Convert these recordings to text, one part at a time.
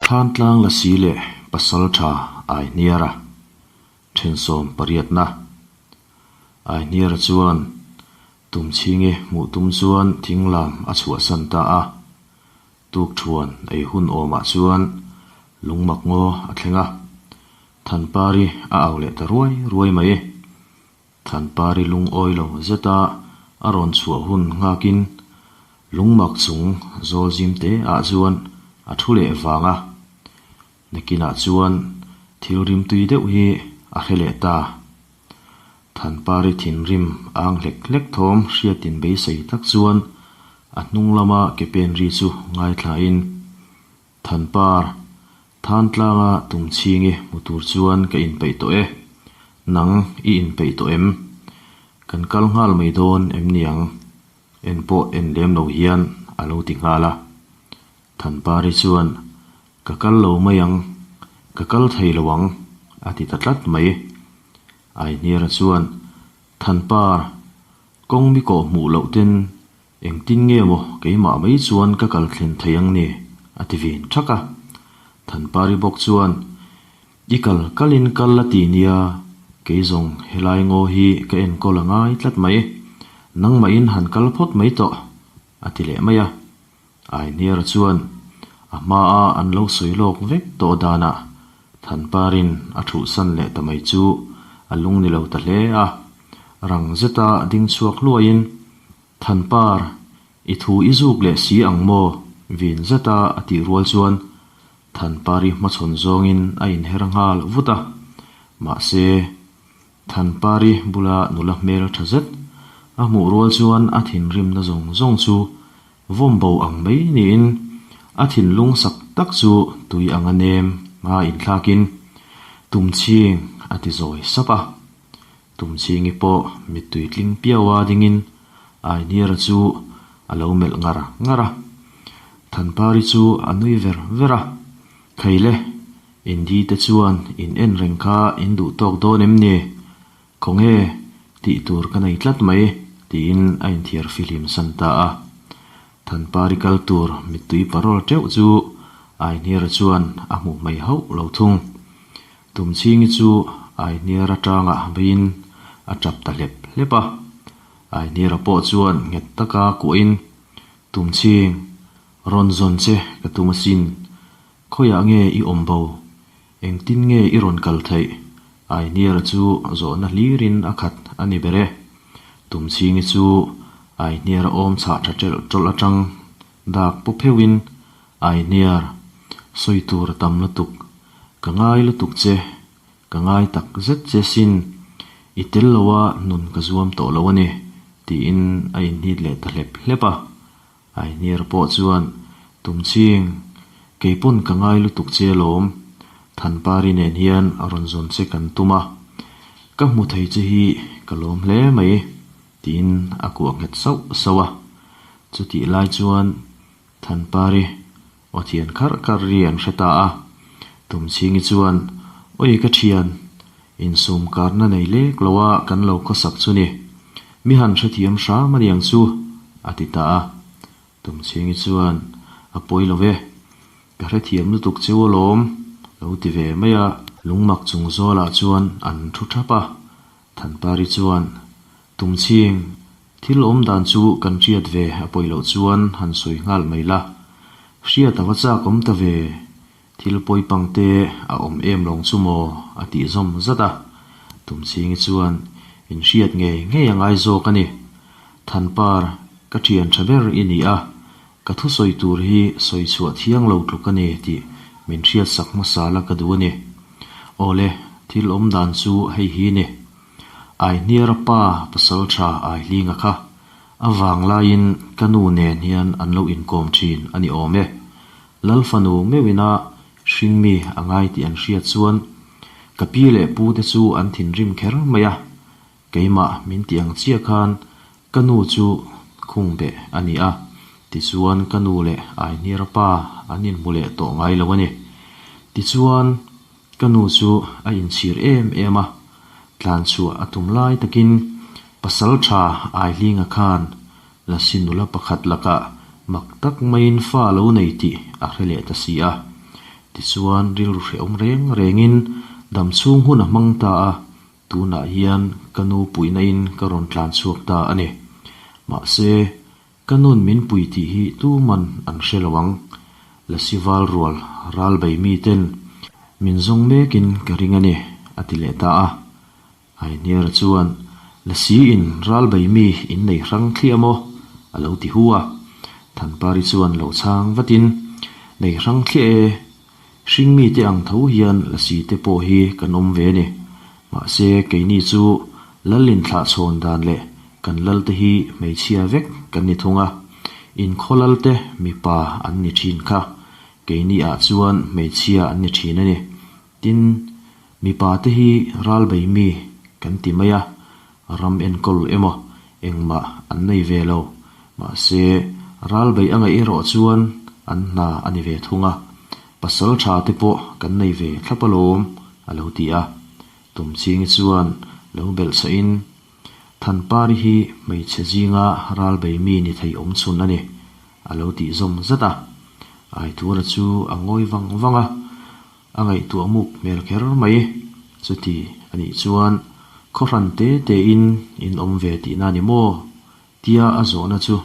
Thlantlang Lasi leh Pasaltha Aihniara thensawm pariatna. Aihniara chuan Tumchhingi hmuh tum chuan thinglam a chhuahsan ta a. Tukthuan ei hun awmah chuan lungmak ngaw a thleng a, Thanpari a au leh ta ruai ruai mai. Thanpari lungawi lo zeta a rawn chhuah hun nghakin lungmak chung zawl zim te ah chuan a thu leh vang a, nakinah chuan thil rimtui deuh hi a hre leh ta. Thanpari thinrim ang hlek hlek thawm hriatin beisei tak chuan a hnung lama ke pen ri chu ngaithlain, Thanpar, Thantlanga tumchhingi hmu tur chuan ka inpeih tawh e. Nang i inpeih tawh em? Kan kal nghal mai dawn em niang? En pawh en lem lo hian a lo ti nghal a. Thanpari chuan, Ka kal lo mai ang, ka kal thei lo ang, a ti ta tlat mai. Aihniara chuan, Thanpar, kawng mi kawh hmuh loh ten engtin nge maw keimah mai chuan ka kal thlen thei ang ni? a ti vin thak a. Thanpari bawk chuan, I kal kalin kal la ti nia, kei zawng helai ngaw hi ka enkawl a ngai tlat mai. Nangmahin han kal phawt mai tawh, a ti leh mai a. Aihniara chuan a hmaa an lo sawi lawk vek tawh danah Thanparin a thuhsan leh ta mai chu a lung ni lo ta hle a. Rang zeta ding chhuak hluaiin, Thanpar, i thu i zuk leh si ang maw? vin zeta a tih rual chuan Thanpari hmachhawn zawngin a inher nghal vut a. Mahse, Thanpari bula nula hmel tha zet a hmuh rual chuan a thinrimna zawng zawng chu Vawm bo ang mai niin a thinlung sak tak chu tui anga nem a inthlakin Tumchhing a ti zawi sap a. Tumchhingi pawh mittui tling piau a dingin Aihniara chu a lo melh ngar ngar a. Thanpari chu a nui ver ver a, Khaile, Indi te chuan in en reng kha in duh tawk dawn em ni? Khawnge, tih tur ka nei tlat mai, tiin a inthiar fihlim san ta a. Thanpari kal tur mittui parawl teuh chu Aihniara chuan a hmuh hmei hauh lo thung. Tumchhingi chu Aihniara tangah veiin a tap ta hlep hlep a. Aihniara pawh chuan nghet taka kuahin, Tumchhing, rawn zawn che ka tum asin. Khawiah nge i awm bo? Engtin nge i rawn kal theih? Aihniara chu zawhna hlirin a khat a ni ber e. Tumchhingi chu Aihniara awm chhah tha ṭelh ṭawlh aṭang dak pu pheuhin, Aihniar, sawi tur a tam lutuk. Ka ngai lutuk che, ka ngai tak zet che sin. I tel loa nun ka zuam tawh lo a ni, tiin a inhnit leh ta hlep hlep a. Aihniar pawh chuan, Tumching, kei pawn ka ngai lutuk che alawm, Thanpari nen hian a rawn zawn che kan tum a, ka hmu thei che hi ka lawm hle mai, tiin a kuah nghet sauh sauh a. Chutih lai chuan Thanpari aw thian kharh kharh ri an hre ta a. Tumchhingi chuan, Awi ka thian, insum karna nei lek lo a kan lo khawsak chu ni. Mi han hrethiam hram a niang chu, a ti ta a. Tumchhingi chuan, A pawi lo ve, ka hrethiam lutuk cheu alawm, lo ti ve mai a. Lungmak chung zawlah chuan an thu thap a. Thanpari chuan, Tumchhing, thil awm dan chu kan hriat ve a pawi loh chuan han sawi nghal mai la. Hriat a va chak awm ta ve, thil pawi pang te a awm em lawng chu maw? a tih zawm zat a. Tumchhingi chuan, In hriat ngei ngei a ngai zawk a ni. Thanpar, ka thian tha ber i ni a, ka thusawi tur hi sawi chhuah thiang lo tluk a ni tih min hriatsak hmasa la ka duh a ni. Awle, thil awm dan chu hei hi ni. Aihniara pa pasal tha Aihlinga kha a vang laiin ka nu nen hian an lo inkawm thin a ni awm e. Lal fanu meuhina hringmi a ngai tih an hriat chuan ka pi leh pu te chu an thinrim kher mai a, keimah min tih ang chiah khan ka nu chu khung beh a ni a, tichuan ka nu leh Aihniara pa an inhmu leh tawh ngai lo a ni. Tichuan. Ka nu chu a inchhir em em a, tlan chhuah a tum lai takin pasal tha Aihlinga khan Lasi nula pakhat lakah mak tak maiin fa lo nei tih a hre leh ta si a. Tichuan rilru hrehawm reng rengin damchhung hun a hmang ta a, tunah hian ka nu puihna in ka rawn tlan chhuak ta a ni. Mahse, ka nun min pui tih hi tuman an hre lo ang. Lasi val rual ral bei mi ten min zawng mekin ka ring a ni, a ti leh ta a. Aihniara chuan, Lasi in ral bei mi in nei hrang thliah maw? a lo ti hu a. Thanpari chuan lo chhang vatin, Nei hrang thliah e, hring mite ang tho hian lasi te pawh hi kan awm ve a ni. Mahse keini chu lal inthlah chhawn dan leh kan lal te hi hmeichhia vek kan ni thung a, inkhaw lal te mipa an ni thin kha, keini ah chuan hmeichhia an ni thin a ni. Tin, mipa te hi ral bei mi kan ti mai a, ram enkawl emaw engmah an nei ve lo. Mahse, ral bei a ngaih erawh chuan an hna a ni ve thung a, pasal tha te pawh kan nei ve thlap alawm, a lo ti a. Tumchhingi chuan lo belh sahin, Thanpari hi hmeichhe zinga ral bei mi ni thei awm chhun a ni, a lo tih zawm zat a. Aithura chu a ngawi vang vang a. A ngaihtuah muk hmel kher mai. Chuti a nih chuan khawhran te te in in awm ve tihna ni maw? Tia a zawhna chu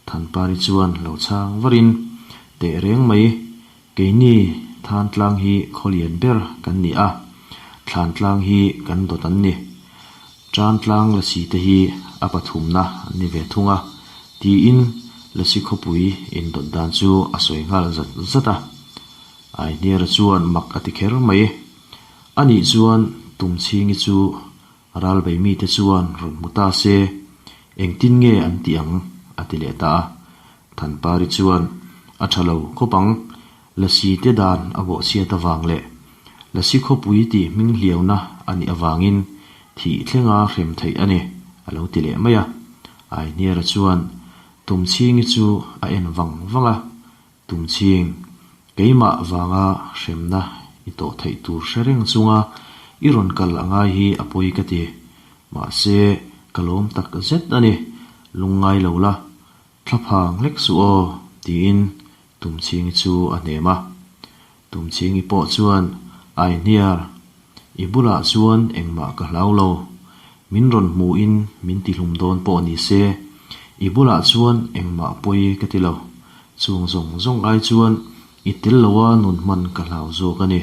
Thanpari chuan lo chhang varin, Teh reng mai, keini Thantlang hi khawlian ber kan ni a, Thlantlang hi kan dawt an ni. Tantlang lasi te hi a pathumna an ni ve thung a, tiin lasi khawpui indawt dan chu a sawi nghal zat zat a. Aihniara chuan mak a ti kher mai. Anih chuan Tumchhingi chu ralbei mite chuan rawn hmu ta se, engtin nge an tih ang? a ti leh ta a. Thanpari chuan, A tha lo khawp ang, Lasi te dan a bawhchhiat avang leh Lasi khawpui tih hming hliauna a nih avangin thih thlenga hrem theih a ni, a lo ti leh mai a. Aihniara chuan Tumchhingi chu a en vang vang a, Tumchhing, keimah vanga hremna i tawh theih tur hre reng chunga i rawn kal a ngai hi a pawi ka ti. Mahse, ka lawm tak zet a ni, lungngai lo la, thlaphang hlek suh aw, tiin Tumchhingi chu a hnem a. Tumchhingi pawh chuan, Aihniar, i bulah chuan engmah ka hlau lo. Min rawn hmuhin min tihlum dawn pawh ni se, i bulah chuan engmah pawi ka ti lo. Chung zawng zawng ai chuan i tel loa nun hman ka hlau zawk a ni.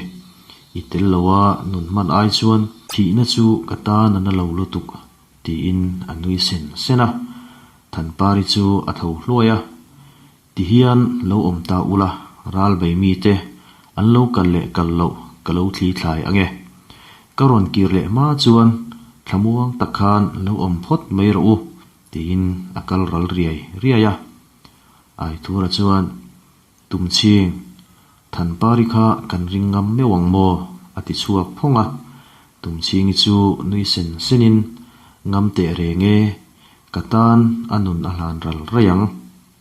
I tel loa nun hman ai chuan thihna chu ka tan a na lo lutuk, tiin a nui sen sen a. Thanpari chu a tho hluai a. Ti hian lo awm ta ula, ral bei mite an lo kal leh kal loh ka lo thli thlai ang e. Ka rawn kir leh hma chuan thlamuang tak khan lo awm phawt mai rawh u, tiin a kal ral riai riai a. Aithura chuan, Tumchhing, Thanpari kha kan ring ngam meuh ang maw? a ti chhuak phawng a. Tumchhingi chu nui sen senin, Ngam teh reng e, ka tan a nun a hlan ral raih ang.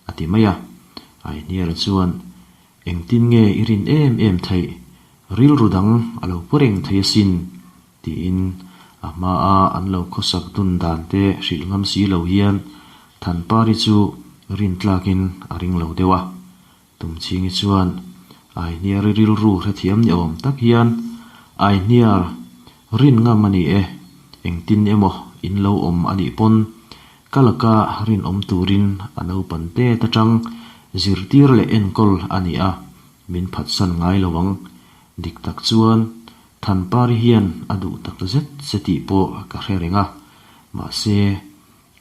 A ti mai a. Aihniara chuan, Engtin nge i rin em em theih? Rilru dang a lo pu reng thei asin, tiin a hmaa an lo khawsak dun dan te hrilh ngam si lo hian Thanpari chu rin tlakin a ring lo deuh a. Tumchhingi chuan Aihniari rilru hrethiam ni awm tak hian, Aihniar, rin ngam a ni e, engtin emaw in lo awm a nih pawn Ka laka rinawm turin a naupan tet atang zirtir leh enkawl a ni a, min phatsan ngai lo ang. Dik tak chuan Thanpari hian a duh tak zet che tih pawh ka hre reng a, mahse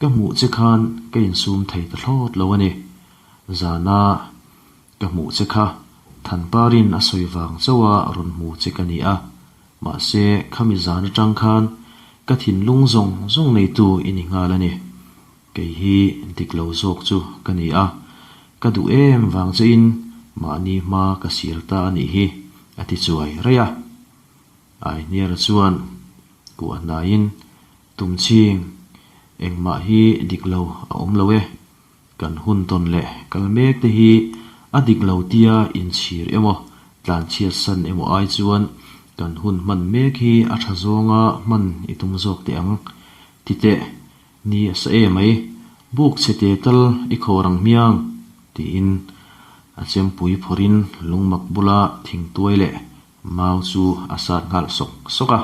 ka hmuh che khan ka insum thei ta thlawt lo a ni. Zana ka hmuh che kha Thanparin a sawi vang chauha rawn hmu che ka ni a, Mahse, khami zan atang khan ka thinlung zawng zawng neitu i ni nghal a ni. Kei hi dik lo zawk chu ka ni a, ka duh em vang chein mahni hma ka sial ta a nih hi, a ti chuai raih a. Aihniara chuan kuah hnaiin, Tumchhing, engmah hi dik lo a awm lo e. Kan hun tawn leh kal mek te hi a dik lo tia inchhir emaw, tlanchhiat san emaw ai chuan kan hun hman mek hi a tha zawnga hman i tum zawk teh ang. Ti teh, ni a sa e mai, buk chhe te tal i khawr ang hmiang, tiin. A chempui phawrhin lungmak bula thingtuai leh mau chu a sat nghal sawk sawk a.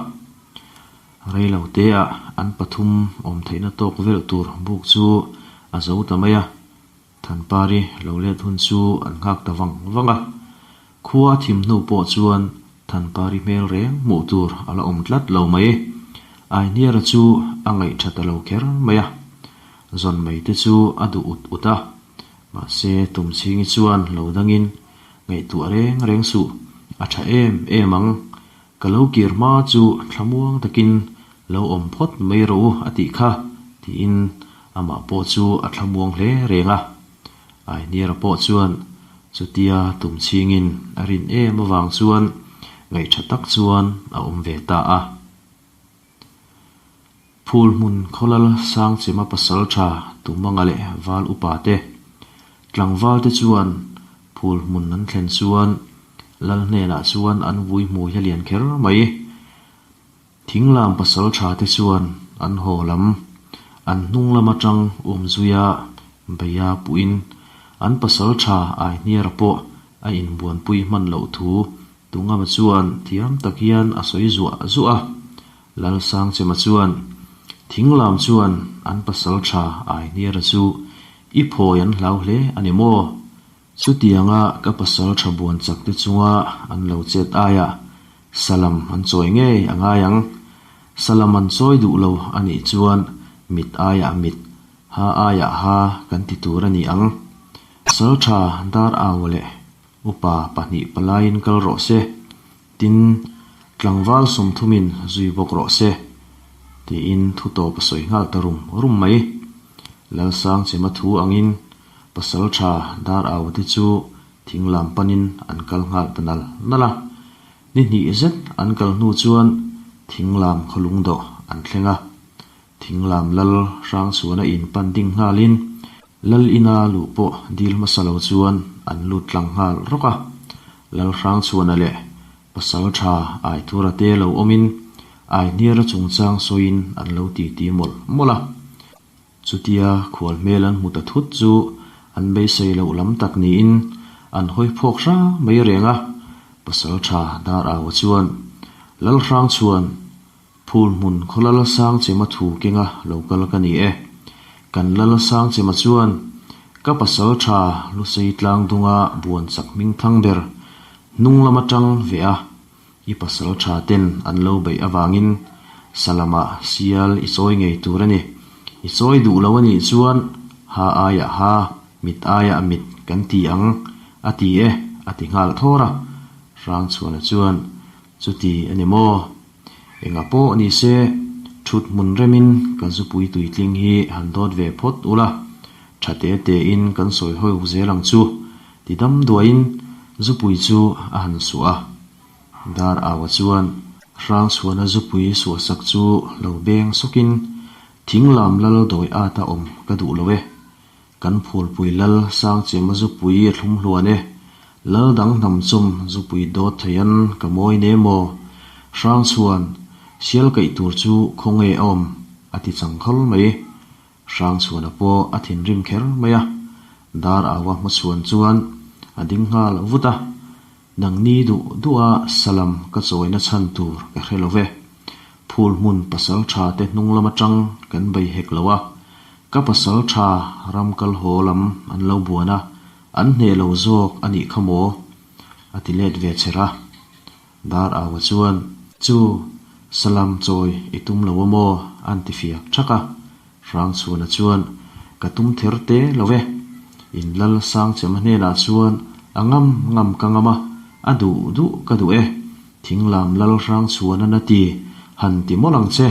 Reilo teah an pathum awm theihna tawk velh tur buk chu a zo ta mai a. Thanpari lo let hun chu an nghak ta vang vang a. Khua a thim hnu pawh chuan Thanpari hmel reng hmuh tur a la awm tlat lo mai. Aihniara chu a ngaih tha ta lo kher mai a. Zawn mai te chu a duh ut ut a. Mahse Tumchhingi chuan lo dangin ngaihtuah reng reng suh, a tha em em ang. Ka lo kir hma chu thlamuang takin lo awm phawt mai rawh u a tih kha, tiin amah pawh chu a thlamuang hle reng a. Aihniara pawh chuan chutia Tumchhingin a rin em avang chuan ngaihṭha tak chuan a awm ve ta a. Phul hmun khawlal Sangchema pasal tha Tumanga leh Val upa te, tlangval te chuan phul hmun an thlen chuan Lal hnenah chuan an vui hmui a lian kher mai. Thinglam pasal tha te chuan an haw lam, an hnung lam atang um zuia beia puhin an pasal tha Aihniara pawh a inbuanpui hman loh thu Tungama chuan thiam tak hian a sawi zuah zuah a. Lalsangchema chuan, Thinglam chuan an pasal tha Aihniara chu i phawi an hlau hle a ni maw? Chutianga ka pasal tha buan chak te chunga an lo chet aiah Salam an chawi ngei a ngai ang. Salam an chawi duh lo a nih chuan mit aiah mit, ha aiah ha kan ti tur a ni ang. Pasal tha dar au leh Upa pahnih palaiin kal rawh se, tin, tlangval sawmthumin zui bawk rawh se, tiin thu tawp a sawi nghal ta rum rum mai. Lalsangchema thu angin pasal tha dar au te chu thing lam panin an kal nghal ta nal nal a. Ni hnih zet an kal hnu chuan thing lam khawlung dawh an thleng a. Thing lam lal Hrangchhuana in pan ding nghalin Lal ina luh pawh dil hmasa lo chuan an lut tlang nghal rawk a. Lal Hrangchhuana leh Pasal tha Aithura te lo awmin Aihniara chungchang sawiin an lo titi mawlh mawlh a. Chutia khual hmel an hmu ta thut chu an beisei loh lam tak niin an hawi phawk hra mai reng a. Pasal tha Dar Aua chuan Lal Hrangchhuan Phul hmun khaw Lal Sangchema thu kenga lo kal ka ni e. Kan Lal Sangchema chuan ka pasal tha Lusei tlang dunga buan chak hming thang ber hnung lam atang ve a, i pasal tha ten an lo beih avangin Salama sial i chawi ngei tur a ni. I chawi duh lo a nih chuan ha aiah ha, mit aiah mit kan ti ang a ti e a ti nghal thawr a. Hrangchhuana chuan chuti a ni maw? Enga pawh ni se, thut hmun remin ka zupui tuitling hi han dawt ve phawt ula, tha te tein kan sawi hawi zel ang chu, ti dam duahin zupui chu a han suah a. Dar aua chuan Hrangchhuana zupui suahsak chu lo beng sawkin, Thinglam lal dawi ata awm ka duh lo e, Kan phulpui lal Sangchema zupui a thlum hluan e, Lal dang hnam chawm zupui dawt theian ka mawi ne maw? Hrangchhuan, sial kaih tur chu khawnge a awm? a ti chang khawl mai. Hrangchhuana pawh a thinrim kher mai a, dar aua hmachhuan chuan a ding nghal vut a, Nangni duh duha salam ka chawina chhan tur ka hre lo ve. Phul hmun pasal tha te hnung lam atang kan bei hek lo a, ka pasal tha ram kal haw lam an lo buan a, an hneh lo zawk a nih kha maw? a ti let ve cher a. Dar Aua chuan, Chu, salam chawi i tum lo a maw? an ti fiak thak a. Hrangchhuana chuan, Ka tum ther te lo e. In lal Sangchema hnenah chuan a ngam ngam ka ngam a, a duh duh ka duh e. Thinglam lal Hrangchhuana na ti, han ti mawlh ang che,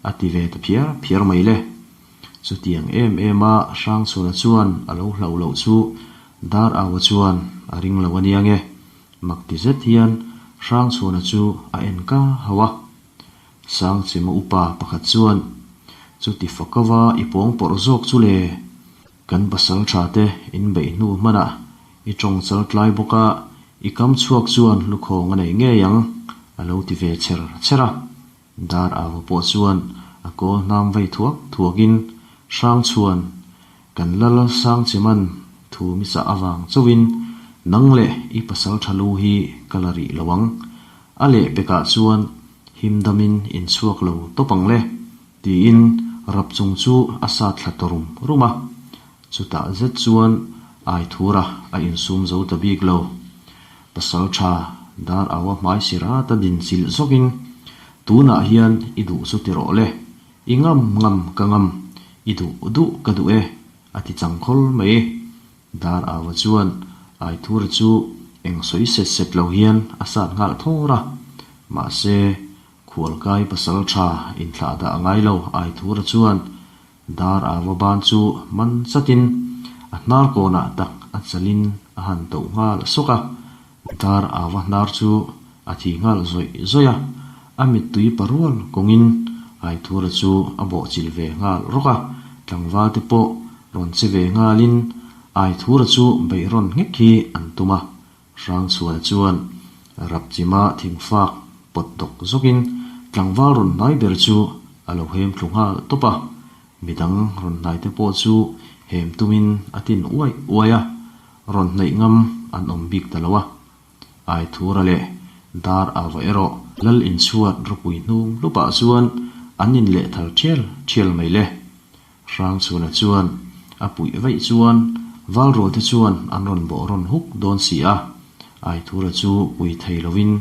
a ti ve ta phiar phiar mai le. Chutiang em em a Hrangchhuana chuan a lo hlauh loh chu Dar Aua chuan a ring lo a nia nge. Mak ti zet hian Hrangchhuana chu a en ka hauh a. Sangchema upa pakhat chuan, Chuti fakova i pawng pawrh zawk chu le, kan pasal tha te in beih hnu hmanah i tawng chal tlai bawk a, i kam chhuak chuan lukhawng a nei ngei ang, a lo ti ve cher cher a. Dar Ava pawh chuan a kawl hnam vei thuak thuakin, Hrangchhuan, kan lal Sangcheman thu mi chah avang chauhin Nang leh i pasaltha lu hi ka la rih lo ang. A lehpekah chuan him damin in chhuak lo tawp ang le, tiin rap chung chu a sat thla ta rum rum a. Chutah zet chuan Aithura a insum zo ta bik lo. Pasaltha dar au a hmai si rat a din chilh zawkin, Tunah hian i duh chu ti rawh le, i ngam ngam ka ngam, i duh duh ka duh e, a ti chang khawl mai. Dar aua chuan Aithura chu eng sawi set set lo hian a sat nghal thawr a, mahse Khualkai pasaltha inthlah dah ngai lo Aithura chuan Dar aua ban chu man chatin a hnar kawnah tak a chalin a han toh nghal sawk a, dar aua hnar chu a thi nghal zawih zawih a, a mittui parual kawngin Aithura chu a bawhchilh ve nghal rawk a, tlangval te pawh rawn che ve nghalin Aithura chu beih rawn nghek hi an tum a, Hrangchhuana chuan Rapchima thingfak pawt dawk zawkin tlangval rawn hnai ber chu a lo hem thlu nghal tawp a, midang rawn hnai te pawh chu hem tumin a tin uaih uaih a, rawn hnaih ngam an awm bik ta lo a. Aithura leh Dar Ava erawh Lal inchhuat ropui hnung hlupah chuan an inlehthal thial thial mai le. Hrangchhuna chuan a puih vaih chuan Valrual te chuan an rawn bawh rawn huk dawn si a, Aithura chu pui thei lovin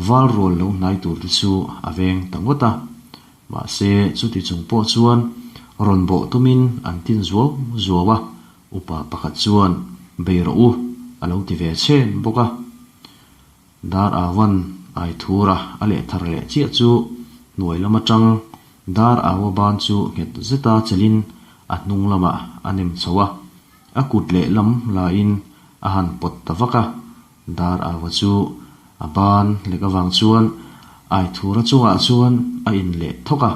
Valrual lo hnai tur te chu a veng ta ngawt a. Mahse chuti chung pawh chuan rawn bawh tumin an tin zuau zuau a, upa pakhat chuan bei rawh u a lo ti ve chhen bawk a. Dar Avan Aithura a leh thar leh chiah chu hnuai lam atang Dar Awa ban chu nghet zeta chelin a hnung lamah a nem chho a, a kut leh lam lain a han pawt ta vak a. Dar Awa chu a ban lek avang chuan Aithura chungah chuan a in leh thawk a,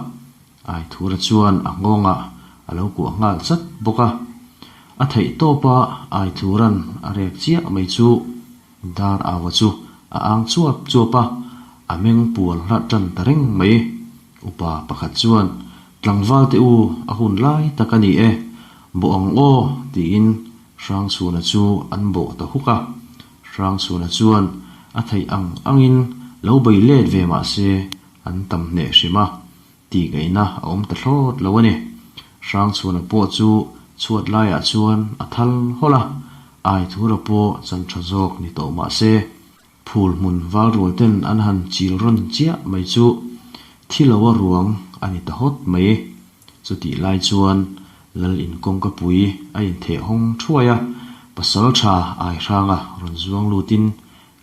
Aithura chuan a nghawngah a lo kuah nghal chat bawk a. A theih tawpa Aithura'n a rek chiah mai chu Dar Awa chu a ang chuap chuap a, a meng pual hlah tan ta reng mai. Upa pakhat chuan, Tlangval te u, a hun lai tak a ni e, bawh ang aw, tiin Hrangchhuna chu an bawh ta huk a. Hrangchhuna chuan a theih ang angin lo bei let ve mah se an tam hneh hrim a, tih ngaihna a awm ta thlawt lo a ni. Hrangchhuna pawh chu chhuat laiah chuan a thal hawlh a, Aithura pawh chan tha zawk ni tawh mah se, phul hmun valrual ten an han chil rawn chiah mai chu thi lo a ruang a ni ta hawt mai. Chutih lai chuan Lal in kawngka pui a intheh hawng thuai a, pasal tha Aihranga rawn zuang lutin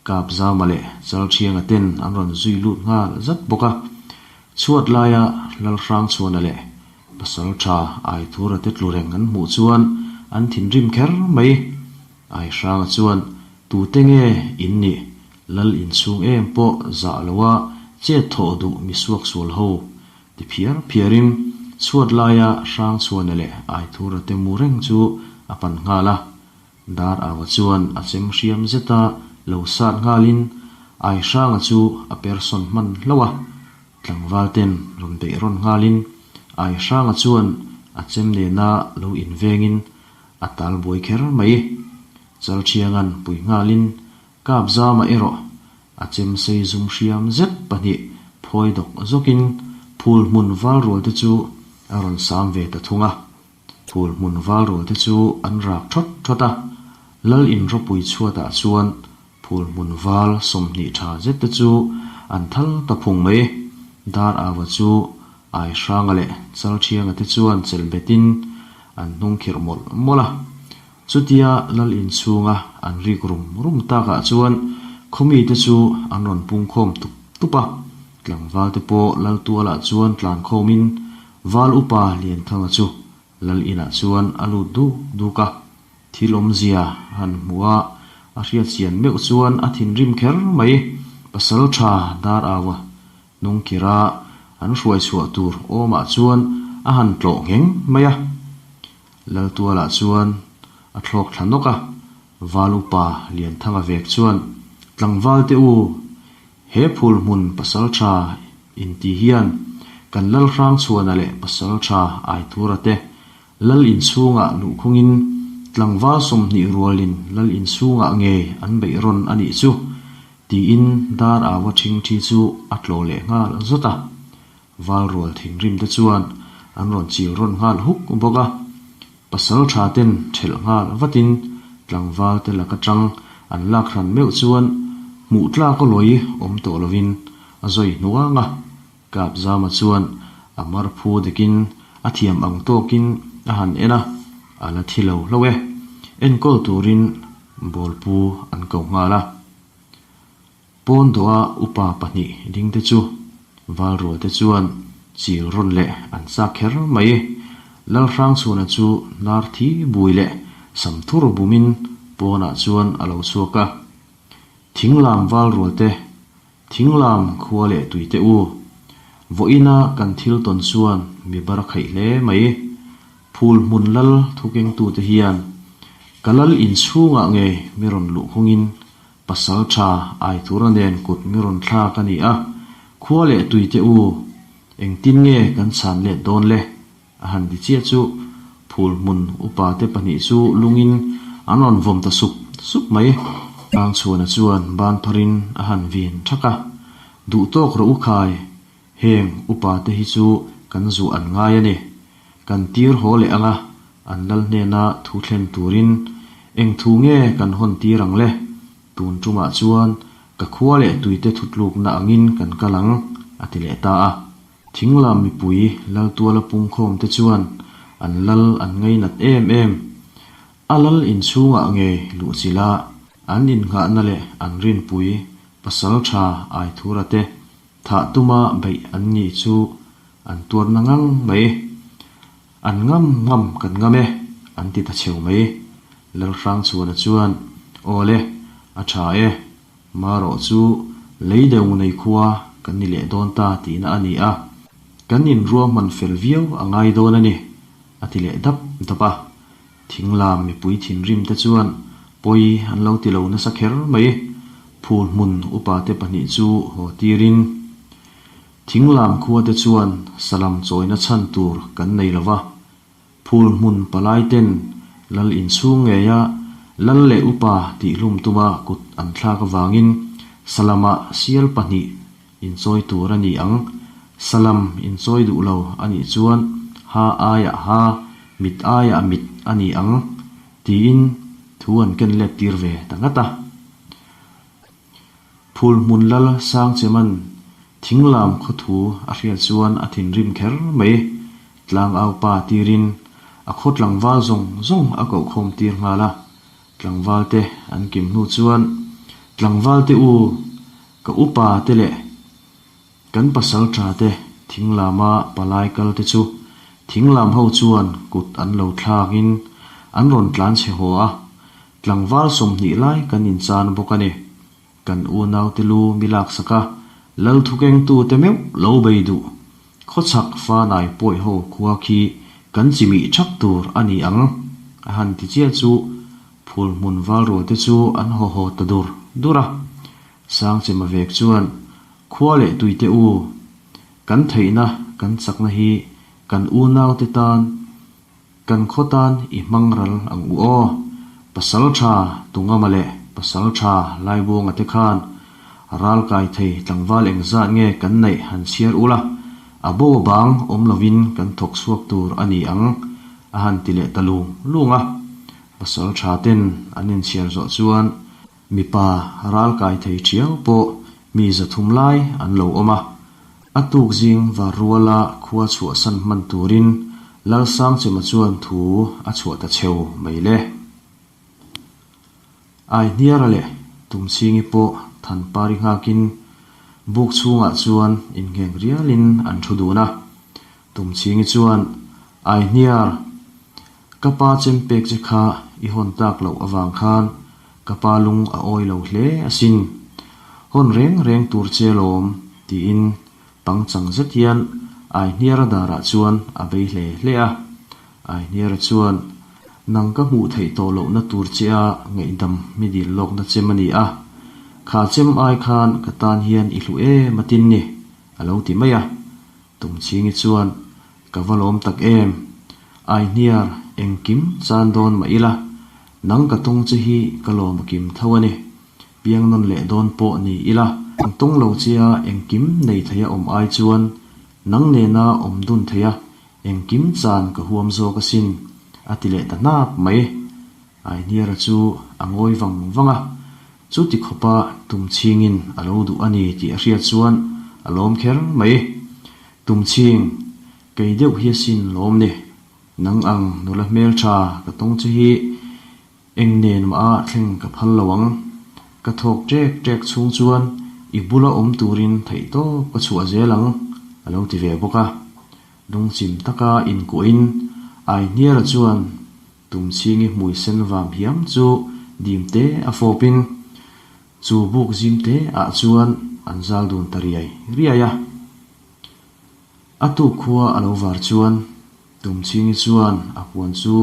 Kapzama leh Chalthianga ten an rawn zui lut nghal zat bawk a. Chhuat laia Lalhrangchhuana leh Pasal tha Aithura te tlu reng an hmuh chuan an thinrim kher mai. Aihranga chuan, Tute nge in nih? Lal inchhung em pawh zah loa chet thawh duh mi suaksual ho ti phiar phiarin chhuat laia Hrangchhuana leh Aithura te mu reng chu a pan nghal a. Dar Aua chuan a chem hriam zeta lo sat nghalin Aihranga chu a persawn hman hlauh a, tlangval ten rawn beih rawn nghalin Aihranga chuan a chem nena lo invengin a tal buai kher mai. Chalthianga'n pui nghalin Kapzama erawh a chem sei zum hriam zet pahnih phawi dawk zawkin phul hmun valrual te chu a rawn sam ve ta thung a. Phul hmun valrual te chu an rak thawt thawt a, Lal in ropui chhuatah chuan phul hmun val 20 tha zet te chu an thal ta phung mai. Dar Aua chu Aihranga leh Chalthianga te chuan chelh betin an hnung khirh mawlh mawlh a. Chutia Lal in chhunga an rik rum rum takah chuan khawmi te chu an rawn pungkhawm tup tup a, tlangval te pawh Lal tualah chuan tlankhawmin Val upa Lianthanga chu Lal inah chuan a lut duk duk a, thil awmzia han hmuh a, a hriatchian meuh chuan a thinrim kher mai. Pasal tha dar au a, hnungkhira an hruai chhuah tur awmah chuan a han tlawh ngheng mai a. Lal tualah chuan a thlawk thla nawk a, Val upa Lianthanga vek chuan, Tlangval te u, He phul hmun pasal tha inti hian kan Lal Hrangchhuana leh pasal tha Aithura te Lal inchhungah luhkhungin Tlangval 20 rualin lal inchhungah ngei an beih rawn a nih chu, tiin dar aua ṭhingṭhi chu a tlawh leh nghal zawt a. Val rual thinrim te chuan an rawn chil rawn nghal huk bawk a. Pasal tha ten ṭhelh nghal vatin tlangval te lak aṭang an lak hran meuh chuan hmuh tlak a lawi awm tawh lovin a zawi hnuang a. Kapzama chuan a mar phu dekin a thiam ang tawkin a han en a, a la thi lo hlauh e. Enkawl turin bawlpu an ko nghal a. Pawn dawha upa pahnih dingte chu Valrualte chuan chil rawn leh an chak kher mai. Lalhrangchhuana chu hnar thi bui leh samthur bumin pawnah chuan a lo chhuak a. Thinglam Valrualte Thinglam khua leh tuite u, vawiina kan thil tawn chuan mi bar a khaih hle mai. Phul hmun lal thukengtute hian ka lal inchhungah ngei mi rawn luh khungin pasal tha Aithura nen kut mi rawn thlak a ni a, khua leh tuite u, engtin nge kan chhan let dawn le? A han ti chiah chu phul hmun upa te pahnih chu lungin an rawn vawm ta sup sup mai. Tlangchhuana chuan ban pharin a han vin thak a, Duh tawk rawh u khai, heng upa te hi chu kan zuah an ngai a ni. Kan tir haw leh anga an lal hnena thu thlen turin eng thu nge kan hawn tir ang le? Tun tumah chuan ka khua leh tuite thutlukna angin kan kal ang, a ti leh ta a. Thinglam mipui Laltuala pungkhawm te chuan an lal an ngainat em em. A lal inchhungah ngei luhchilh a, an innghahna leh an rinpui pasal tha Aithura te thah tuma beih an nih chu an tuarna ngang mai. An ngam ngam kan ngam e, an ti ta cheu mai. Lalhrangchhuana chuan, Aw le, a tha e. Marawh chu lei deuh nei khua kan ni leh dawn ta tihna a ni a, kan inruahman fel viau a ngai dawn a ni, a ti leh dap dap a. Thinglam mipui thinrim te chuan pawi an lo ti lo nasa kher mai. Phul hmun upa te pahnih chu haw tirin Thinglam khua te chuan salam chawina chhan tur kan nei lo va, Phul hmun palai ten lal inchhung ngeia lal leh upa tihhlum tuma kut an thlak avangin Salamah sial pahnih inchawi tur a ni ang. Salam inchawi duh lo a nih chuan ha aiah ha, mit aiah mit a ni ang tiin thu an ken let tir ve ta ngat a. Phul hmun lal Sangcheman thinglam khawthu a hriat chuan a thinrim kher mai. Tlangau pa tirin a khaw tlangval zawng zawng a kohkhawm tir nghal a. Tlangval te an kim hnu chuan, Tlangval te u, ka upa te leh kan pasal tha te thinglama palai kal te chu thinglam ho chuan kut an lo thlakin an rawn tlan chhe haw a. Tlangval 20 lai kan inchan bawk a ni. Kan unaute lu mi laksak a, lal thukengtute meuh lo bei duh. Khawchhak fanai pawi ho khua khi kan chimih thak tur a ni ang, a han ti chiah chu phul hmun valrualte chu an haw haw ta dur dur a. Sangchema vek chuan, Khua leh tuite u, kan theihna kan chakna hi kan unaute tan Kan khaw tan i hmang ral ang u aw. Pasal tha Tungama leh Pasal tha Laibuanga te khan ral kai thei tlangval engzat nge kan neih han chhiar ula, a bo a bang awm lovin kan thawk chhuak tur a ni ang a han ti leh ta lung lung a. Pasal tha ten an inchhiar zawh chuan Mipa ral kai thei thiau pawh mi 300 lai an lo awm a. A tuk zing var ruala khua chhuahsan hman turin Lalsangchema chuan thu a chhuah ta cheu mai le. Aihniara leh Tumchhingi pawh Thanpari nghakin buk chhungah chuan inngheng rialin an thu dun a. Tumchhingi chuan, Aihniar, Ka pa chem pek che kha i hawn tak loh avang khan ka pa lung a awi lo hle asin. Hawn reng reng tur che lawm, tiin pangchang zet hian Aihniara darah chuan a bei hle hle a. Aihniara chuan, Nang ka hmuh theih tawh lohna tur che a ngaihdam mi dil lawkna chem a ni a. Kha chem ai khan ka tan hian i hlu em atin ni, a lo ti mai a. Tumchhingi chuan, Ka va lawm tak em? Aihniar, engkim chan dawn mah ila. Nang ka tawng che hi ka lawm a kim tho a ni. Piang nawn leh dawn pawh ni ila. Ang tawng lo chia engkim nei thei a awm ai chuan nang nena awm dun thei a engkim chan ka huam zawk asin, a ti leh ta hnap mai. Aihniara chu a ngawi vang vang a, chuti khawpa tumchhingin a lo duh a ni tih a hriat chuan a lawm kher mai. Tumchhing, kei deuh hi asin lawm ni. Nang ang nula hmeltha ka tawng che hi eng nen mah a thleng ka phal lo ang. Ka thawk ṭek ṭek chhung chuan i bula awm turin theihtawp ka chhuah zel ang, a lo ti ve bawk a. Lungchim taka inkuahin Aihniara chuan Tumchhingi hmui sen vam hiam chu dim te a fawpin chu buk zim te ah chuan an zal dun ta riai riai a. A tuk khua a lo var chuan Tumchhingi chuan a puan chu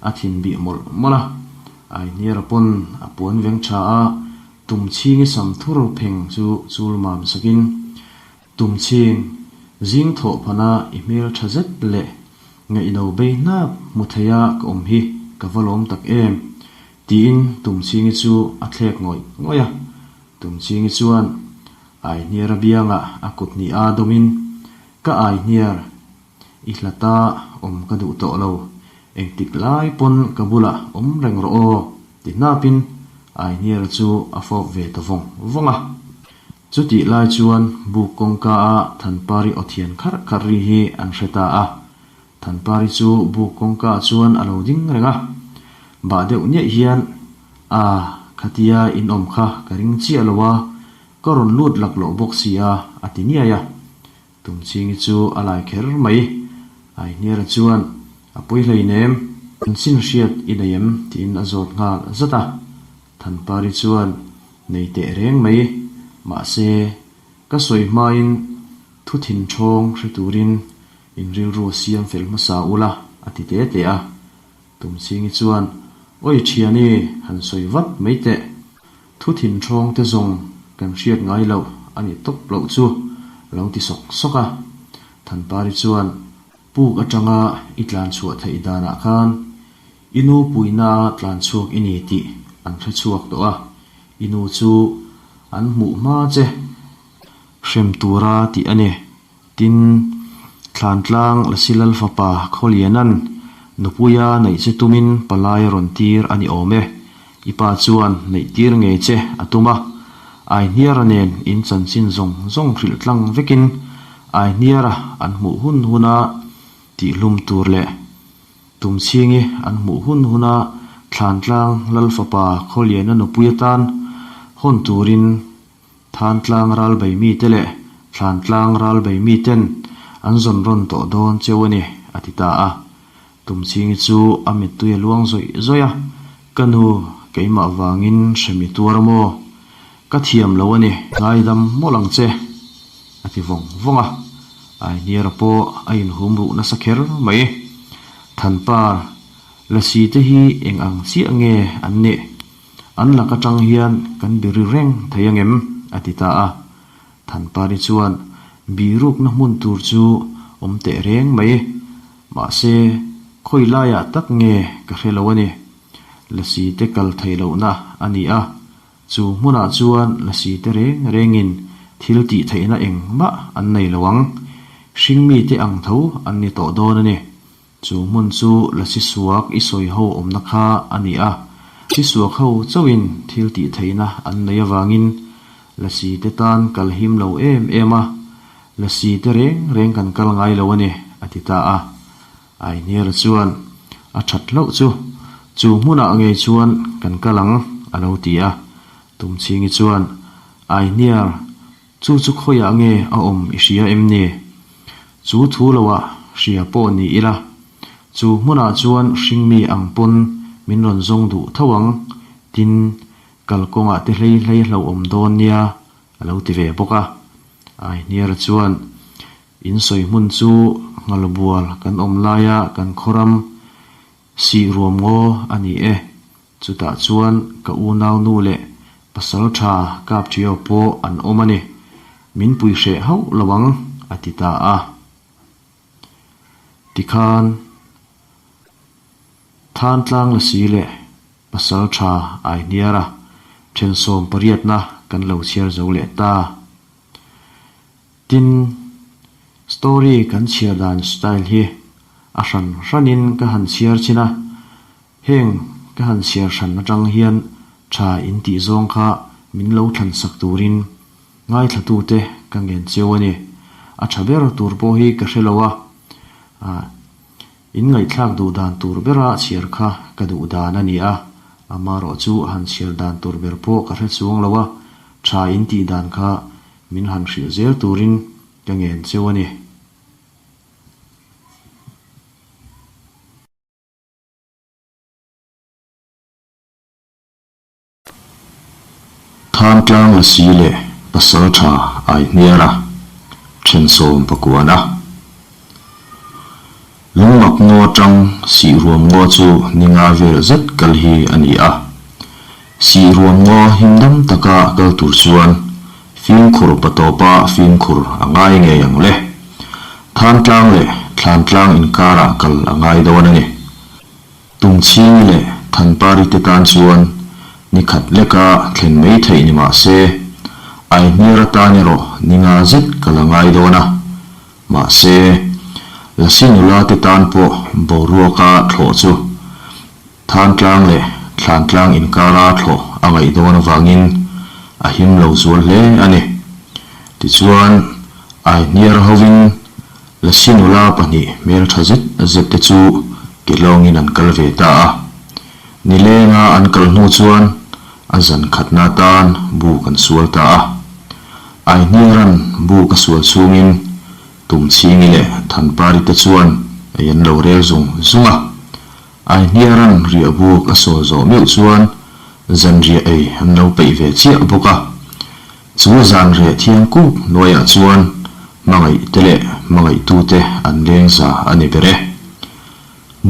a thin bih mawlh mawlh a, Aihniara pawn a puan veng tha a, Tumchhingi sam thur pheng chu chul mam sakin Tumchhing, zing thawh phana i hmel tha zet leh ngaihno bei hnap hmu theia ka awm hi ka va lawm tak em? tiin Tumchhingi chu a thlek ngawih ngawih a. Tumchhingi chuan Aihniar a biangah a kut hnih a dawmin, Ka Aihniar, i hlata awm ka duh tawh lo, engtik lai pawn ka bulah awm reng rawh aw, ti hnapin Aihniara chu a fawp ve ta vawng vawng a. Chutih lai chuan buk kawngka a Thanpari aw thian kharh kharh ri hi an hre ta a. Thanpari chu buk kawngka ah chuan a lo ding reng a. Bah deuh niaih hian, A, khatia in awm kha ka ring chiah lo a, ka rawn lut laklawh bawk si a, a ti niai a. Tumchhingi chu a lai kher mai. Aihniara chuan, A pawi hleinem, an chin hriat i nei em? tiin a zawt nghal zat a. Thanpari chuan, Nei teh reng mai, mahse, ka sawi hmain thu thin thawng hre turin in rilru siam fel hmasa ula, a ti te te a. Tumchhingi chuan, Awi thiani, han sawi vat mai teh. Thu thin thawng te zawng kan hriat ngai loh a ni tawp loh chu, a lo ti sawk sawk a. Thanpari chuan, Puk atanga i tlan chhuah theih danah khan i nu puina tlan chhuak i ni tih an hre chhuak tawh a, i nu chu an hmuh hma che hrem tura tih a ni. Tin, Thlantlang Lasilal fapa Khawlianan nupuia neih che tumin palai a rawn tir a ni awm e. I pa chuan neih tir ngei che a tum a, Aihniara nen in chanchin zawng zawng hrilh tlang vekin Aihniara an hmuh hun huna tihhlum tur leh Tumchhingi an hmuh hun huna Thlantlang Lal fapa Khawliana nupui atan hawn turin Thantlang ral bei mite leh Thlantlang ral bei miten an zawn rawn tawh dawn cheu a ni, a ti ta a. Tumchhingi chu a mittui a luang zawih zawih a, Ka nu, keimah vangin hremi tuar maw? Ka thiam lo a ni, ngaidam mawlh ang che, a ti vawng vawng a. Aihniara pawh a inhum ruh nasa kher mai. Thanpar, Lasi te hi eng ang chiah nge an nih? An lak atang hian kan biri reng thei angem? a ti ta a. Thanpari chuan birukna hmun tur chu awm teh reng mai. Mahse, khawi laiah tak nge ka hre lo a ni. Lasi te kal theih lohna a ni a, chu hmunah chuan lasi te reng rengin thil tih theihna engmah an nei lo ang. Hringmite ang tho an ni tawh dawn a ni. Chu hmun chu Lasi Suak i sawi ho awmna kha a ni a, Lasi Suak ho chauhin thil tih theihna an nei avangin Lasi te tan kal him lo em em a, Lasi te reng reng kan kal ngai lo a ni, a ti ta a. Aihniara chuan, A that hlauh chu, chu hmunah ngei chuan kan kal ang, a lo ti a. Tumchhingi chuan, Aihniar, Chu chu khawiah nge a awm i hria em ni? Chu thu loah hria pawh ni ila, chu hmunah chuan hringmi ang pawn min rawn zawng duh tho ang, tin, kalkawngah te hlei hlei hlauhawm dawn nia, a lo ti ve bawk a. Aihniara chuan, In sawi hmun chu Nghalbual kan awm laia kan khawram sih ruam ngaw a ni e. Chutah chuan ka unaunu leh pasal tha kap ṭhio pawh an awm a ni. Min pui hreh hauh lo ang, a ti ta a. Tikhan Thantlang Lasi leh. Pasaltha Aihniara thensawm pariatna kan lo chhiar zo leh ta. Tin, story kan chhiar dan style hi a hran hranin ka han chhiar chin a, heng ka han chhiar hran atang hian tha in tih zawng kha min lo thlan sak turin ngaithlatute ka ngen cheu a ni. A tha ber tur pawh hi ka hre lo a, ah. In ngaihthlak duh dan tur bera chhiar kha ka duh dan a ni a, amarawh chu han chhiar dan tur ber pawh ka hre chuang lo a, tha in tih dan kha min han hrilh zel turin ka ngen cheu a ni. Thantlang Lasi leh Pasaltha Aihniara thensawm pakuana. Lungmak ngaw atang Sihruam ngaw chu ni nga vel zet kal hi a ni a. Sihruam ngaw himdam taka kal tur chuan fimkhur patawpa fimkhur a ngai ngei ang le. Thantlang leh Thlantlang inkarah kal a ngai dawn a ni. Tumchhingi leh Thanpari te tan chuan ni khat leka thlen mai theih ni mah se, Aihniar atan erawh ni nga zet ka la ngai dawn a. Mahse, Lasi nula te tan pawh boruaka thlawh chu Thantlang leh Thlantlang inkara thlawh a ngaih dawn avangin a him lo zual hle a ni. Tichuan, Aihniar hovin Lasi nula pahnih hmeltha zet zet te chu ke lawngin an kal ve ta a. Nilenga an kal hnu chuan a zan khatna atan buk an sual ta a. Aihniaran buk a sual chhungin Tumchhingi leh Thanpari te chuan ei an lo rel zung zung a. Aihniaran riah buk a sual zawh meuh chuan zanriah ei an lo peih ve chiah bawk a. Chu zan reh thiang kuk hnuaiah chuan hmangaih te leh hmangaihtute an leng za a ni ber e.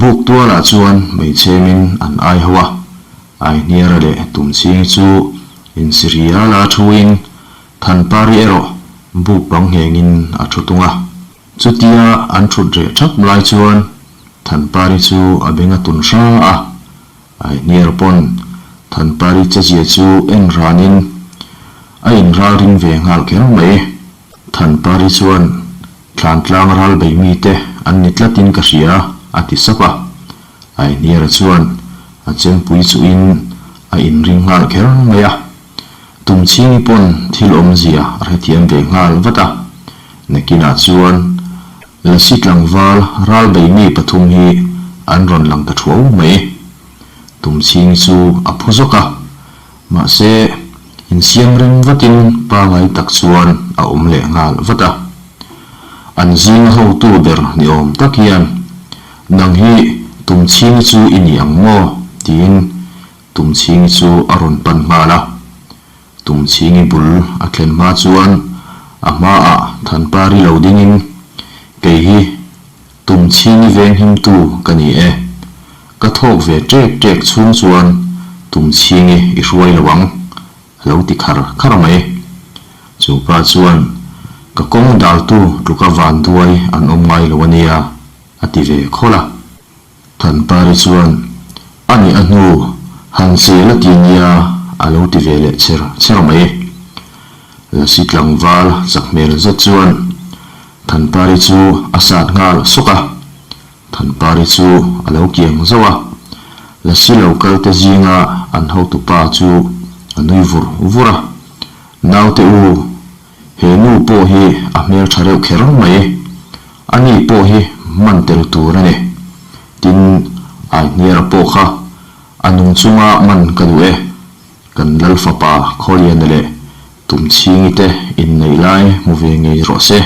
Buk tualah chuan hmeichhemin an ai ho a, Aihniara leh Tumchhingi chu insiriala thuin Thanpari erawh buk bang nghengin a thu tung a. Chutia an thut reh thap lai chuan Thanpari chu a beng a tun hra a, Aihniar pawn Thanpari chezia chu en ranin a inralring ve nghal kher mai. Thanpari chuan Thlantlang ral bei mite an ni tlatin ka hria a ti sap a. Aihniara chuan a chempui chuhin a inring nghal kher mai a. Tumchhingi pawn thil awmzia a hrethiam ve nghal vat a. Nakinah chuan Lasi tlangval ral bei mi pathum hi an rawn lang ta thuau mai. Tumchhingi chu a phu zawk a, mahse insiam rem vatin pangai tak chuan a awm leh nghal vat a. An zinga hotu ber ni awm tak hian, Nang hi Tumchhingi chu i ni ang maw? tiin Tumchhingi chu a rawn pan nghal a. Tumchhingi bul a thlen hma chuan a hmaah Thanpari lo dingin, Kei hi Tumchhingi venghimtu ka ni e. Ka thawk ve ṭek ṭek chhung chuan Tumchhingi i hruai lo ang, a lo ti khar khar mai. Chu pa chuan, Ka kawng daltu tluka vanduai an awm ngai lo a nia, a ti ve khawlh a. Thanpari chuan, A nih a hnu, han che la ti nia, a lo ti ve leh cher cher mai. Lasi tlangval chak hmel zet chuan Thanpari chu a sat nghal sawk a, Thanpari chu a lo kiang zauh a, Lasi lo kal te zinga an hotupa chu a nui vur vur a, Naute u, he nu pawh hi a hmeltha reuh kher mai. A ni pawh hi man tel tur a ni. Tin, Aihniara pawh kha a nung chunga man ka duh e. Kan Lal fapa Khawliana leh Tumchhingi te inneih lai hmu ve ngei rawh se,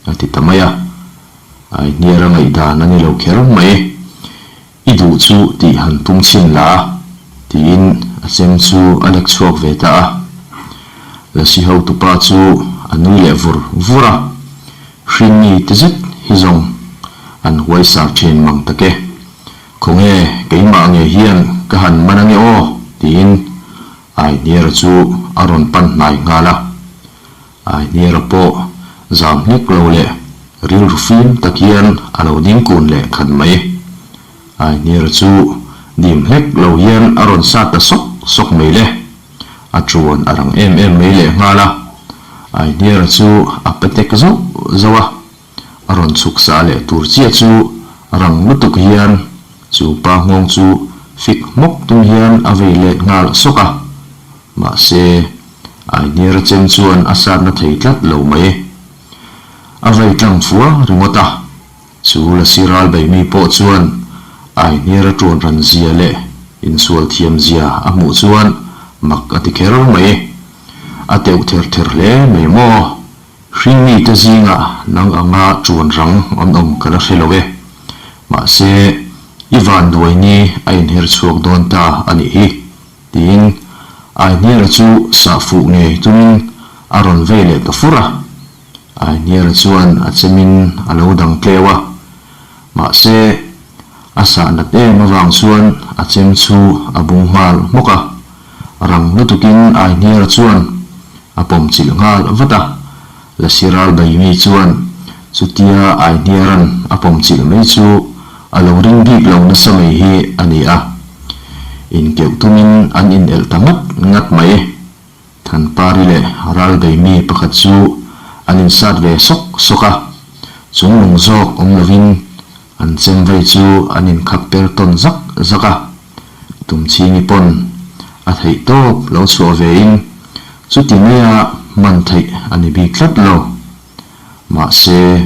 a ti ta mai a. Aihniara ngaihdan a ni lo kher mai. I duh chu tih han tum chhin la, tiin a chem chu a lek chhuak ve ta a. Lasi hotupa chu a nui leh vur vur a, Hrinmi ti zet hi zawng an huaisar thin mang tak e. Khawnge keimah nge hian ka han man ange aw, tiin Aihniara chu a rawn pan hnai nghal a. Aihniara pawh zam hlek lo leh rilru fim tak hian a lo ding kun leh khat mai. Aihniara chu Dim hlek lo hian a rawn sat ta sawk sawk mai le. A tuan a rang em em mai lehnghal a. Aihniara chu a petek zauh zauh a. A rawn chhuk sa leh tur chiah chu rang lutuk hian chu pa nghawng chu fik hmawk tum hian a vei let nghal sawk a. Mahse, Aihniara chem chuan a satna thei tlat lo mai. A vei tlang fua ringawt a. Chu Lasi ral bei mi pawh chuan Aihniara tuan ran zia leh insual thiam zia a hmuh chuan mak a ti kher mai. A teuh ther ther hle mai maw? Hringmite zingah nang anga tuan rang an awm ka la hre lo e. Mahse, i vanduai ni a inher chhuak dawn ta a nih hi, tiin Aihniara chu sah fuh ngei tumin a rawn vei leh ta fur a. Aihniara chuan a chemin a lo dang tleu a. Mahse, a sah nat em avang chuan a chem chu a bung nghal hmawk a. Rang lutukin Aihniara chuan a pawm chilh nghal vat a, Lasi ral Baimi chuan chutia Aihniaran a pawm chilh mai chu a lo ring bik lo nasa mai hi a ni a. Inkeuh tumin an inelh ta ngat ngat mai. Thanpari leh ral Baimi pakhat chu an insat ve sawk sawk a, chung lung zawk awm lovin an chem vei chu an inkhap per tawn zak zak a. Tumchhingi pawn a theih tawp lo chhuah ve in chuti maia hman theih a ni bik tlat lo. Mahse,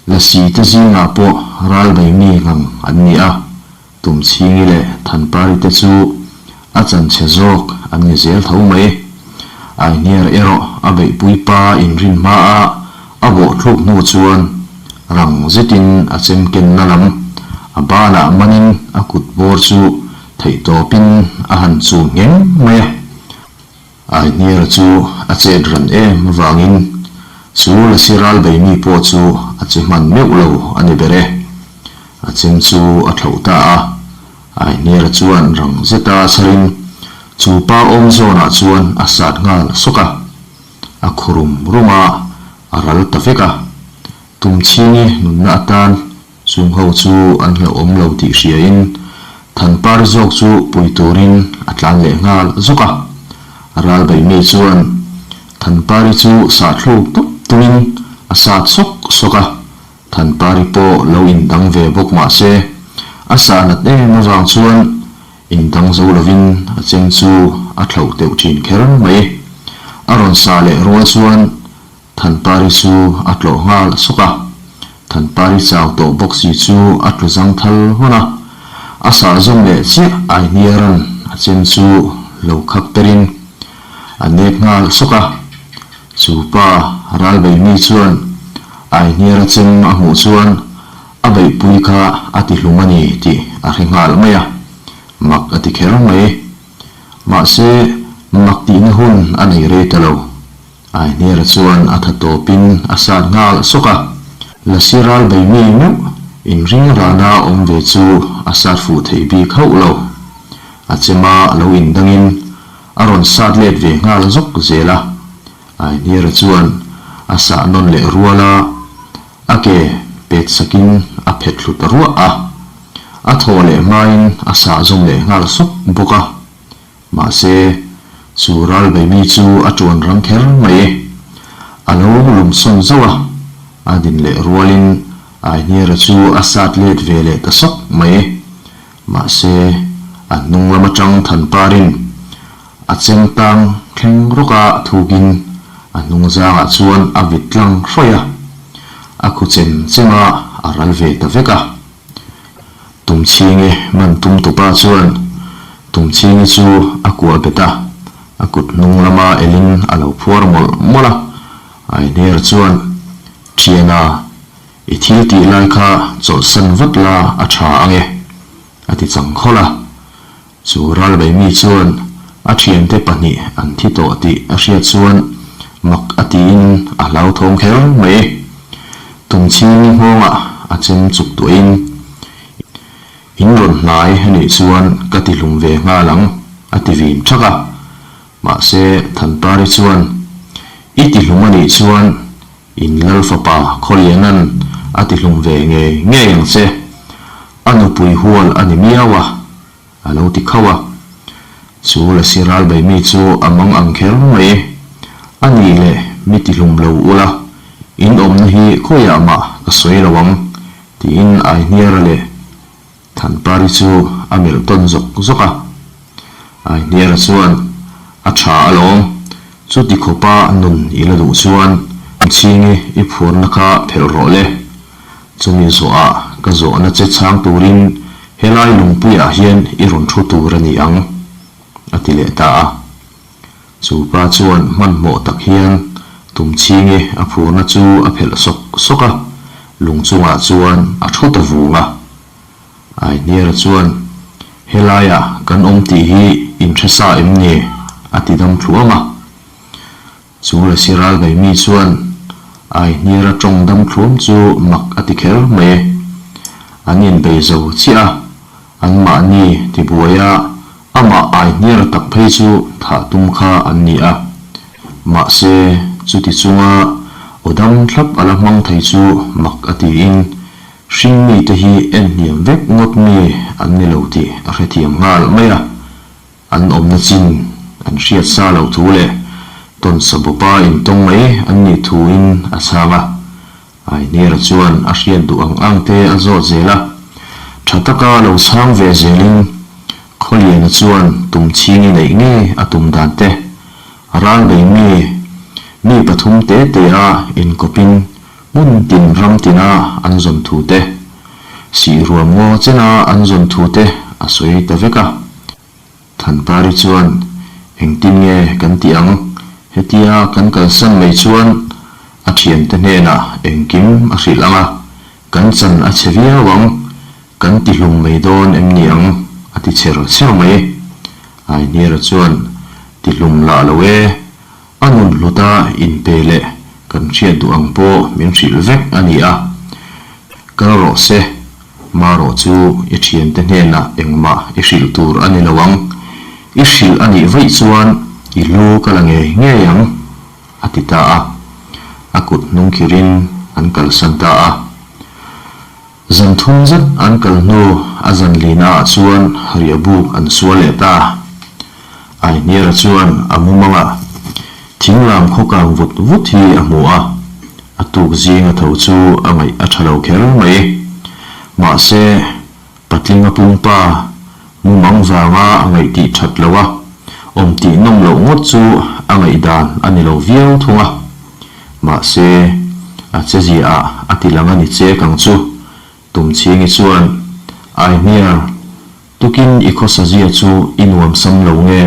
Lasi te zingah pawh ral bei mi ngang an ni a, Tumchhingi leh Thanpari te chu a chanchhe zawk an ni zel tho mai. Aihniar erawh a beihpui pa inrin hmaa a bawh thluk hnu chuan rang zetin a chem kenna lam a banah manin a kut bawr chu theihtawpin a han chum ngheng mai a. Aihniara chu a chet ran em avangin chu Lasi ral bei mi pawh chu a che hman meuh lo a ni ber e. A chem chu a thlauh ta a, Aihniara chuan rang zeta chharin chu pa awm zawnah chuan a sat nghal sawk a. A khu rum rum a, a ral ta vek a. Tumchhingi nunna atan chung ho chu an hlauhawm lo tih hriain Thanpar zawk chu pui turin a tlan leh nghal zawk a. Ral Baimi chuan Thanpari chu sahthluk tawp tumin a sat sawk sawk a. Thanpari pawh lo indang ve bawk mah se, a sah nat em avang chuan Indang zo lovin a chem chu a thlauh teuh thin kher mai. A rawn sa leh rual chuan Thanpari chu a tlawh nghal sawk a. Thanpari chau tawh bawk si chu a tlu zang thal hawn a. A sah zawm leh chiah Aihniaran a chem chu lo khak perin a nek nghal sawk a. Chu pa Ralbeimi chuan Aihniara chem a hmuh chuan A beihpui kha a ti hlum a ni tih a hre nghal mai a, mak a ti kher mai. Mahse, mak tihna hun a nei rei ta lo. Aihniara chuan a tha tawpin a sat nghal sawk a, Lasi ral bei mi meuh inring rana awm ve chu a sat fuh thei bik hauh lo. A chema lo indangin a rawn sat let ve nghal zawk zel a. Aihniara chuan a sah nawn leh rual a. A ke pet sakin a phet thlu ta ruah a, a thaw leh hmain a sah zawm leh nghal sawk bawk a. Mahse, chu ral bei mi chu a tuan rang kher mai e. A lo lum sawn zauh a, a din leh rualin Aihniara chu a sat let ve leh ta sawk mai e. Mahse, a hnung lam atang Thanparin a chem tang thleng rawk a thukin a hnung zangah chuan a vit tlang hrawih a, a khu chem chem a, a ral ve ta vek a. Tumchhingi man tum tupa chuan Tumchhingi chu a kuah bet a, a kut hnung lama elin a lo phuar mawlh mawlh a, Aihniar chuan, Thiana, i thil tih lai kha chawlhsan vat la a tha ang e, a ti chang khawlh a. Chu Ralbei mi chuan a thiante pahnih an thi tawh tih a hriat chuan mak a tiin a hlauthawng kher mai. Tumchhingi nghawngah a chem chuk tuahin, In rawn hnai a nih chuan ka ti hlum ve nghal ang, a ti vin thak a. Mahse, Thanpari chuan, I ti hlum a nih chuan In lal fapa Khawlianan a ti hlum ve ngei ngei ang che. A nupui hual a ni miau a. A lo ti khauh a. Chu Lasi ral bei mi chu a mang ang kher mai. A nih leh mi ti hlum lo ula, in awmna hi khawiah mah ka sawi lo ang, tiin Aihniara leh Thanpari chu a melh tawn zawk zawk a. Aihniara chuan, A tha alawm, chuti khawpa nun i la duh chuan chhingi i phuarna kha phelh rawh le. Chumi zawhah ka zawhna che chhang turin helai lungpuiah hian i rawn thu tur a ni ang, a ti leh ta a. Chu pa chuan hmanhmawh tak hian Tumchhingi a phurna chu a phelh sawk sawk a, lung chungah chuan a thu ta vung a. Aihniara chuan, Helaiah kan awm tih hi in hre sa em ni? a ti dam thluam a. Chu Lasi ral bei mi chuan Aihniara tawng dam thluam chu mak a ti kher mai e. An inbei zo chiah a, anmahni tibuaia amah Aihniara tak phei chu thah tum kha an ni a. Mahse, chuti chunga aw dam thlap a la hmang thei chu mak a tiin hringmite hi en hniam vek ngawt mi an ni lo tih a hrethiam nghal mai a. An awmna chin an hriat sa loh thu leh tawnsa bawpa intawng mai an nih thuin a chhang a. Aihniara chuan a hriat duh ang ang te a zawt zel a. Tha taka lo chhang ve zelin Khawliana chuan tumchhingi neih ngei a tum dan te, ral bei mi, mi pathum te te a inkawpin hmun tin ram tina an zawn thu te, sihruam ngaw chena an zawn thu te a sawi ta vek a. Thanpari chuan, Engtin nge kan tih ang? Hetia kan kalsan mai chuan a thiante hnenah engkim a hrilh ang a, kan chan a chhe viau ang, kan ti hlum mai dawn em ni ang? a ti cher cher mai. Aihniara chuan, Ti hlum lah lo e, a nun hluta inpe leh kan hriat duh ang pawh min hrilh vek a ni a, kal rawh se. Marawh chu i thiante hnenah engmah i hrilh tur a ni lo ang. I hrilh a nih vaih chuan i lu ka la ngei ngei ang, a ti ta a. A kut hnung khirin an kalsan ta a. Zan thum zet an kal hnu a zan lina ah chuan riah buk an sual leh ta. Aihniara chuan a mumangah thinglam khaw kang vut vut hi a hmu a, a tuk zing a tho chu a ngaih a tha lo kher mai. Mahse, patling a pumpa mumang vanga a ngaih tih that lo a, awm tih nawm loh ngawt chu a ngaihdan a ni lo viau thung a. Mahse, a che ziah a ti lang a ni chek ang chu. Tumchhingi chuan, Aihniar, tukin i khawsa zia chu i nuam sam lo nge,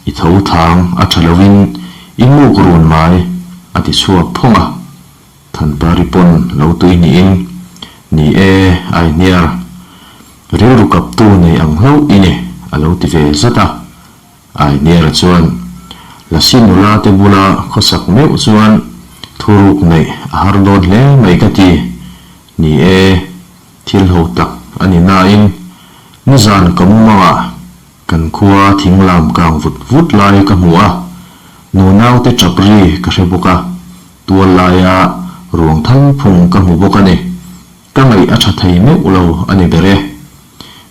i tho thang a tha loin i muk run mai, a ti chhuak phawng a. Thanpari pawn lo tui niin, Ni e, Aihniar, rilru kaptu nei ang hlauh i ni, a lo ti ve zat a. Aihniara chuan, Lasi nula te bula khawsak meuh chuan thuruk neih a har dawn hle mai ka ti. Ni e, thil ho tak a ni nain nizan ka mumangah kan khua thinglam kang vut vut lai ka hmu a, nunaute tap ri ka hre bawk a, tual laia ruang thal phung ka hmu bawk a ni. Ka ngaih a tha thei meuh lo a ni ber e,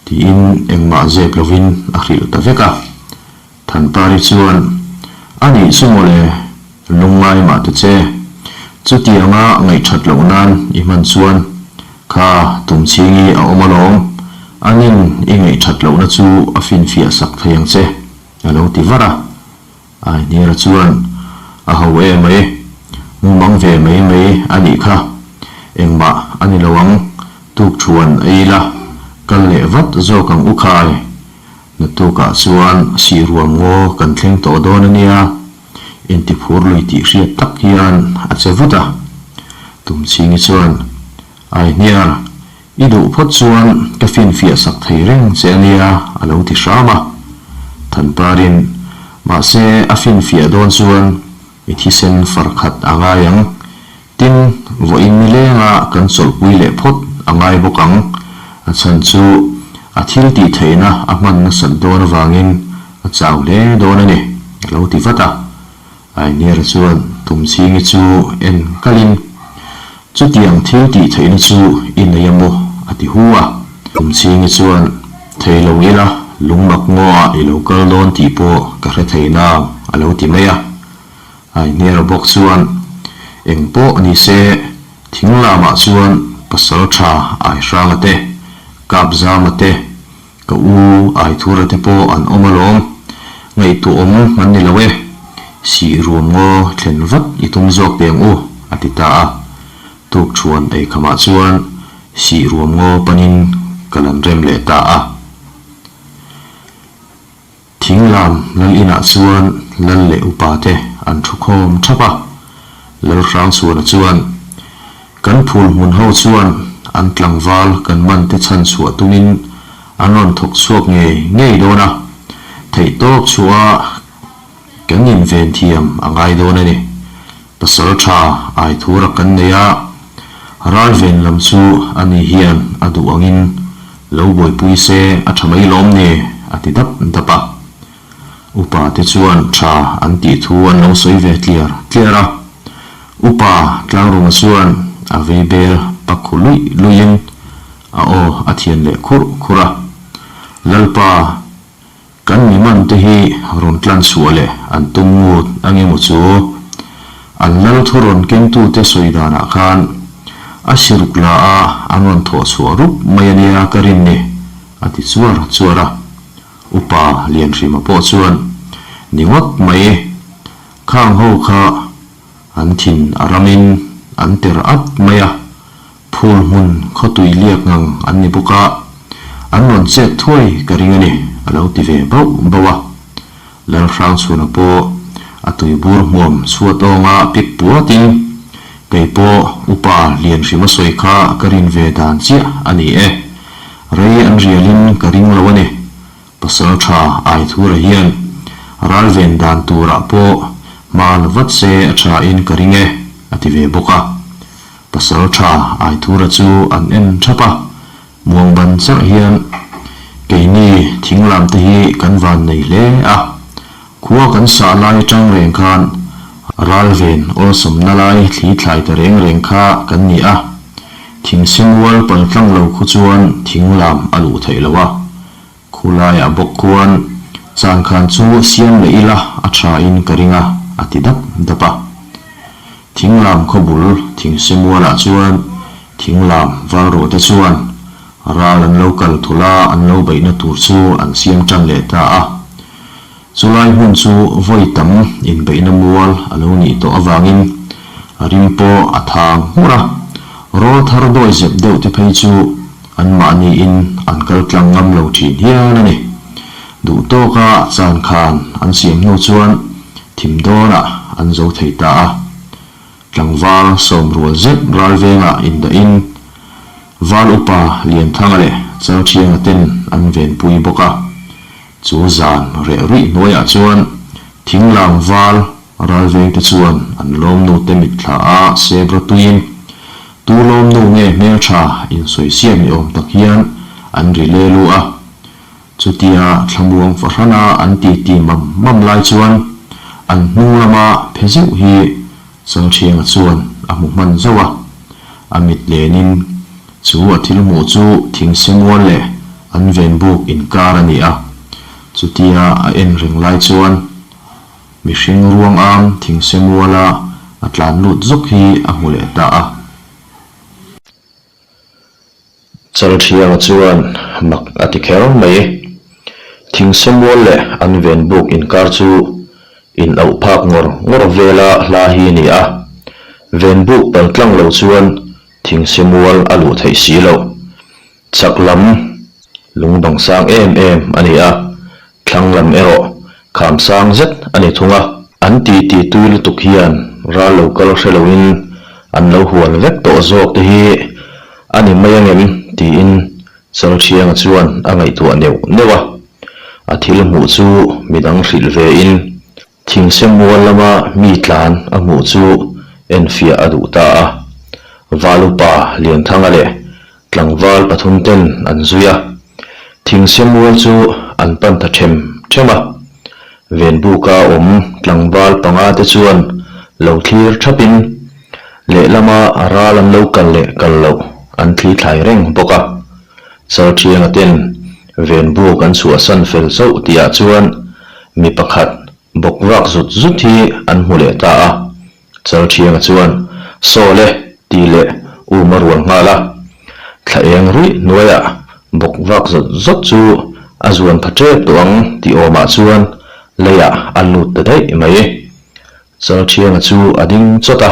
tiin engmah zep lovin a hrilh ta vek a. Thanpari chuan, A nih chu mawle, lungngai mah ta che. Chutianga ngaihthat loh nan i hman chuan kha tumchhingi a awm alawm, anin i ngaihthat lohna chu a finfiah sak thei ang che, a lo ti var a. Aihniara chuan, A ho e mai, mumang ve mai mai a nih kha, engmah a ni lo ang, tukthuan a ila, kal leh vat zawk ang u khai. Naktukah chuan sihruam ngaw kan thleng tawh dawn a nia, intiphur lui tih hriat tak hian a che vut a. Tumchhingi chuan, Aihniar, i duh phawt chuan ka finfiah sak thei reng che a nia, a lo ti hram a. Thanparin, Mahse, a finfiah dawn chuan i thisen far khat a ngai ang. Tin, vawiin nilenga kan chawlhpui leh phawt a ngai bawk ang. A chhan chu a thil tih theihna a hman nasat dawn avangin a chau hle dawn a ni, a lo ti vat a. Ainiera chuan Tumchhingi chu en kalin, Chutiang thil tih theihna chu i nei a maw? a ti hu a. Tumchhingi chuan, Thei lo ila. Lungmak ngaw-ah i lo kal dawn tih pawh ka hre thei nang, a lo ti mai a. Aihniara bawk chuan, Eng pawh ni se, thing lamah chuan pasal tha Aihranga te, Kapzama te, ka u Aithura te pawh an awm alawm. Ngaihtuahawm an ni lo e. Sih ruam ngaw thlen vat i tum zawk teh ang u, a ti ta a. Tukṭhuan eikhamah chuan sih ruam ngaw panin ka lan rem leh ta a. Thinglam lal inah chuan lal leh upa te an thu khawm thap a. Lalhrangchhuana chuan, Kan phul hmun ho chuan an tlangval kan man te chhan chhuah tumin an rawn thawk chhuak ngei ngei dawn a, theihtawp chhuah Kan inven thiam a ngai dawn a ni. Pasal tha Aithura kan nei a, ralven lam chu ani hian a duh angin lo buaipui se a tha mai lawm ni? a ti dap dap a. Upa te chuan tha an tih thu an lo sawi ve tliar tliar a. Upa Tlangrunga chuan a vei bel pak khu luih luihin a aw a thian leh khurh khurh a. Lalpa Kan mi man te hi rawn tlan chhuah leh an tum ngut a nge maw chu? An lal thu rawn kengtu te sawi danah khan a siruk la a an rawn thawh chhuah rup mai a nia ka rin ni, a ti chuar chuar a. Upa Lianhrima pawh chuan, Ni ngawt mai, khang ho kha an thin a ramin an ter at mai a, Phul hmun khawtui liak ngang an ni bawk a, an rawn chet thuai ka ring a ni, a lo ti ve bauh bauh a. Lalhrangchhuna pawh a tuibur hmuam chhuat awnga pik puatin, Kei pawh upa Lianhrima sawi kha ka rin ve dan chiah a ni e. Rei an rialin ka ring lo a ni. Pasal tha Aithura hian ralven dan turah pawh hma la vat se a thain ka ring e, a ti ve bawk a. Pasal tha Aithura chu an en thap a, muang ban charh hian keini thinglam te hi kan van nei hle a, khua kan sah lai atang reng khan ralven awlsawmna lai thli thlai ta reng reng kha kan ni a, thingsimual paltlang lo khu chuan thinglam a luh theih loh a, Khulaiah bawk khuan changkhan chu siam leh ila a tha in ka ring a, a ti dap dap a. Thinglam khawbul thingsemualah chuan thinglam valruah te chuan ral an lo kal thul a, an lo beihna tur chu an siam tan leh ta a. Chulai hmun chu vawi tam inbeihna mual a lo nih tawh avangin a rim pawh a thang nghur a, rawl thar dawi zep deuh te phei chu anmahniin an kal tlang ngam lo thin hial a ni. Duh tawka chan khan an siam hnu chuan thim dawnah an zo thei ta a. Tlangval sawmrual zet ralvengah indahin Val upa Lianthanga leh Chalthianga ten an venpui bawk a. Chu zan reh ruih hnuaiah chuan thinglang val ralvengte chuan an lawmnute mitthla a sebra tuiin tu lawmnu nge hmeltha insawi siam ni awm tak hian an ri le lu a. Chutia thlamuang fahrana an titi mam mam lai chuan an hnung lama phe zeuh hi Changthianga chuan a hmu hman zauh a, a mit lenin chu a thil hmuh chu thingsemual leh an ven buk inkar a ni a. Chutia a en reng lai chuan mihring ruang am thingsemuala a tlan lut zawk hi a hmu leh ta a. Chalthianga chuan mak a ti kher mai. Thingsemual leh an ven buk inkar chu in auh phak ngawr ngawr vela hla hi a ni a. Ven buk pal tlang lo chuan thingsemual a luh theih si loh. Chak lam lungbang sang em em a ni a, thlang lam erawh kham sang zet a ni thung a. An titi tui lutuk hian ral lo kal hre loin an lo hual vek tawh zawk te hi a ni mai angem tiin Chalthianga chuan a ngaihtuah neuh neuh a. A thil hmuh chu midang hrilh vein Thingsemual lama mi tlan a hmuh chu enfiah a duh ta a. Valupa Lianthanga leh tlangval pathum ten an zui a. Thingsemual chu an pan ta them them a. Venbuka awm tlangval panga te chuan lo thlir thapin lehlama ral an lo kal leh kal loh an thli thlai reng bawk a. Chalthianga ten. Venbuk an chhuahsan fel chauh tihah chuan mi pakhat bawk vak zut zut hi an hmu leh ta a. Chalthianga chuan, Saw le, tih leh um a rual nghal a. Thla eng ruih hnuaiah bawk vak zawt zawt chu a zuan pha tep tawh ang tih awmah chuan leiah a lut ta daih mai. Chalthianga chu a ding chawt a,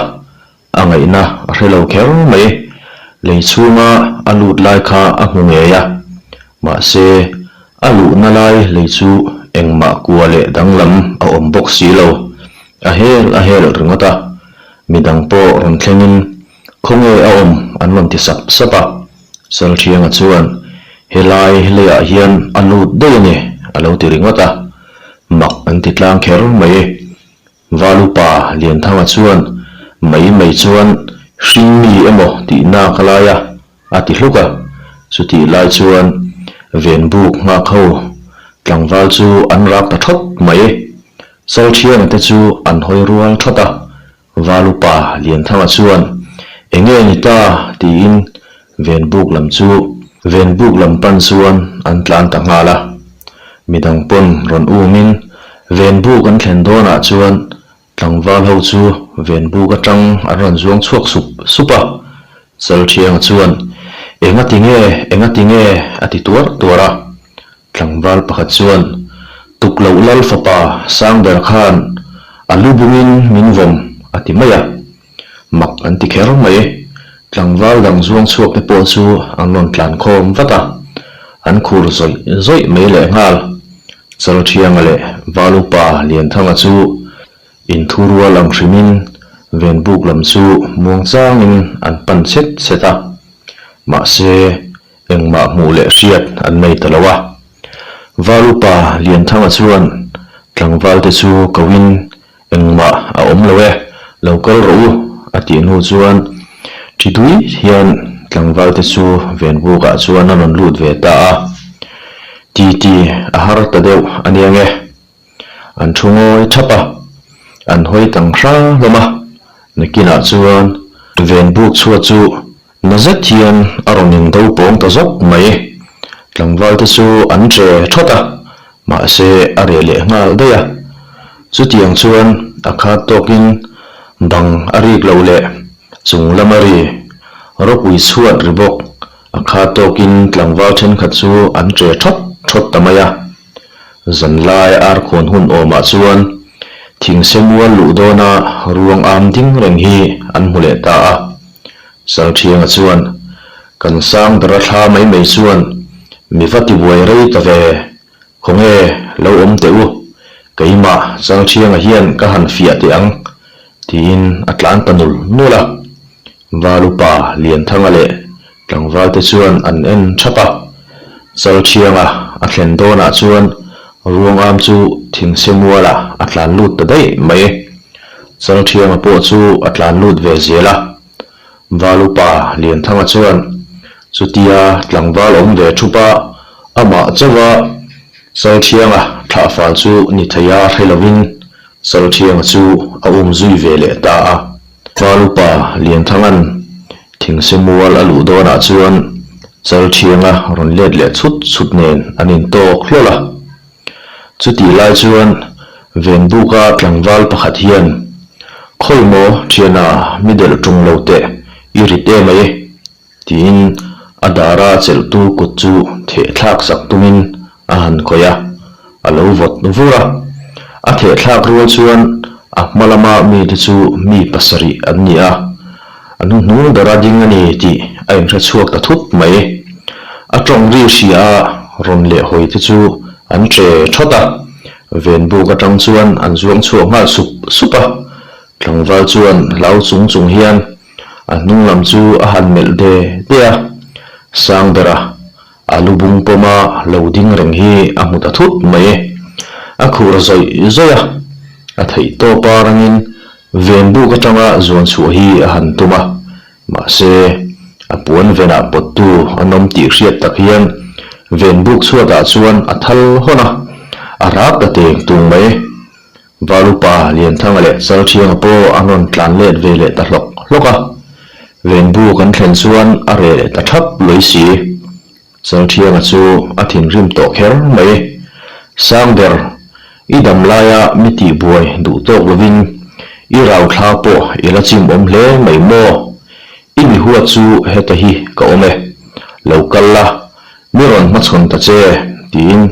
a ngaihna a hre lo kher mai. Lei chhunga a lut lai kha a hmu ngei a, mahse a luhna lai lei chu engmah kua leh danglam a awm bawk si lo. A hel a hel ringawt a, midang pawh rawn thlengin khawnge a awm an rawn ti sap sap a. Salthianga chuan, Helai leiah hian a lut daih a ni a lo ti ringawt a, mak an ti tlang kher mai. Valupa Lianthanga chuan mai mai chuan hring mi emaw tihna ka lai a, a ti hluk a. Chutih lai chuan Venbuk nghak ho tlangval chu an rak ta thawt mai. Chalthianga te chu an hawi rual thawt a, Valupa Lianthanga chuan Enge ni ta? tiin Venbuk lam chu Venbuk lam pan chuan an tlan ta nghal a. Midang pawn rawn umin Venbuk an thlen dawnah chuan tlangval ho chu Venbuk atang an rawn zuang chhuak sup sup a. Chalthianga chuan Enga ti nge? Enga ti nge? a ti tuar tuar a. Tlangval pakhat chuan Tukloh Lal fapa Sangber khan a lu bungin min vawm a ti mai a. Mak an ti kher mai. Tlangval dang zuang chhuak te pawh chu an rawn tlan khawm vat a, an khur zawih zawih mai leh nghal. Chalthianga leh Valupa Lianthanga chu inthurual ang hrimin Venbuk lam chu muangchangin an pan chhet chhet a. Mahse, Engmah hmuh leh hriat an nei ta lo a. Valupa Lianthanga chuan tlangvalte chu koin engmah a awm lo e, lo kal rawh u a tih hnu chuan thi dui hian tlangvalte chu Venbukah chuan a rawn lut ve ta a. Titi a har ta deuh a nia nge. An thu ngawi thap a, an hawi tang hra hlawm a. Nakinah chuan Venbuk chhuat chu Na zet hian a rawn indo pawng ta zawk mai. Tlangval te chu an che thawt a, mahse a reh leh nghal daih a. Chutiang chuan a khat tawkin bang a rik loh leh chung lama ri ropui chhuat ri bawk a khat tawkin tlangval thenkhat chu an che thawt thawt ta mai a. Zanlai arkhawn hun awmah chuan thingse mual luh dawna ruang am ding reng hi an hmu leh ta a. Salthianga chuan, Kan sang dara thla mai mai chuan mi va tibuai rei ta ve, khawnge lo awm teh u, keimah Chalthianga hian ka han fiah teh ang, tiin a tlan ta nul nul a. Valupa Lianthanga leh tlangvalte chuan an en thap a. Chalthianga a thlen dawnah chuan ruangam chu thingse mualah a tlan lut ta daih mai. Chalthianga pawh chu a tlan lut ve zel a. Valupa Lianthanga chuan chutia tlangval awm ve thup a, amah chauha Chalthianga thlahfal chu ni thei a hre lovin Chalthianga chu a um zui ve leh ta a. Valupa Lianthanga'n thingse mual a luh dawnah chuan Chalthianga rawn let leh chhut chhut nen an intawk hlawlh a. Chutih lai chuan Venbuka tlangval pakhat hian, Khawi maw thiana mi delh ṭung lo teh, i rit em ai? tiin a dara chelhtu kut chu thehthlak sak tumin a han khawih a, a lo vawt vur a. A thehthlak rual chuan a hma lama mite chu mi pasarih an ni a, a hnuhnung dara ding a ni tih a inhre chhuak ta thut mai. A tawng ri hria a rawn leh hawi te chu an che thawt a, Venbuk atang chuan an zuang chhuak nghal sup sup a, tlangval chuan hlau chung chung hian a hnung lam chu a han melh de de a, Sangbera a lu bung pawma lo ding reng hi a hmu ta thut mai e. A khur zawih zawih a, a theih tawp a rangin Venbuk atanga zuan chhuah hi a han tum a, Mahse, a puan venah pawttu an awm tih hriat tak hian Venbuk chhuatah chuan a thal hawn a, a rak ta teng tung mai. Valupa Lianthanga leh Chalthianga pawh an rawn tlan let ve leh ta hlawk hlawk a, Venbuk an thlen chuan a reh leh ta thap lawi si. Chalthianga chu a thinrim tawh kher mai. Sangber, i dam laia mi tihbuai duh tawk lovin i rauthla pawh i la chim awm hle mai maw? I mi huat chu heta hi ka awm e. Lo kal la, mi rawn hmachhawn ta che, tiin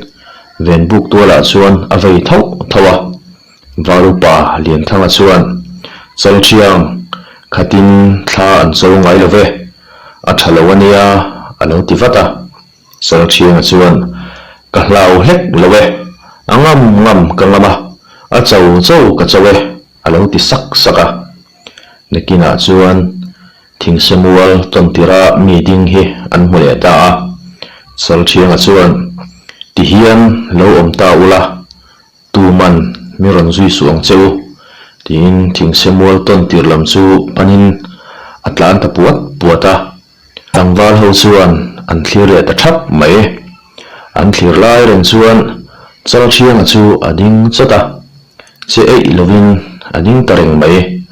Venbuk tualah chuan a vei thauh thauh a. Valupa Lianthanga chuan, Chalthiang, khatin thla an cho ngai lo ve, a tha lo a nia, a lo ti vat a. Chalthianga chuan, Ka hlau hlek lo e, a ngam ngam ka ngam a, a cho cho ka cho e, a lo ti sak sak a. Nakinah chuan Thingsemual tawntirah mi ding hi an hmu leh ta a. Chalthianga chuan, Tihian lo awm ta ula, Tuman mi rawn zui suh ang che u, tiin thingsemual tawn tir lam chu panin a tlan ta puat puat a. Tlangval ho chuan an thlir leh ta thap mai. An thlir lai reng chuan Chalthianga chu a ding chawt a, che eih lovin a ding ta reng mai.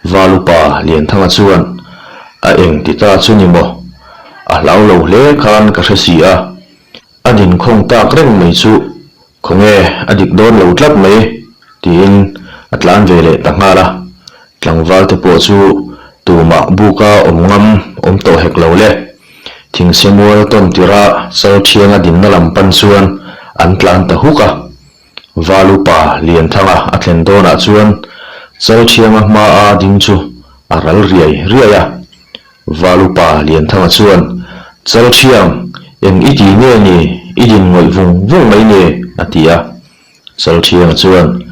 Valupa Lianthanga chuan a eng ti ta chu ni maw? A hlau lo hle khan ka hre si a. A dinkhawng tak reng mai chu khawnge a dik dawn lo tlat mai tiin a tlan ve leh ta nghal a, tlangval te pawh chu tumah buka awm ngam awm tawh hek lo le. Thingsemual tawn tirha Chalthianga dinna lam pan chuan an tlan ta huk a, Valupa Lianthanga a thlen dawnah chuan Chalthianga hmaa ding chu a ral riai riai a. Valupa Lianthanga chuan, Chalthiang, eng i ti nge ni, i din ngawih vung vung mai nge? a ti a. Chalthianga chuan,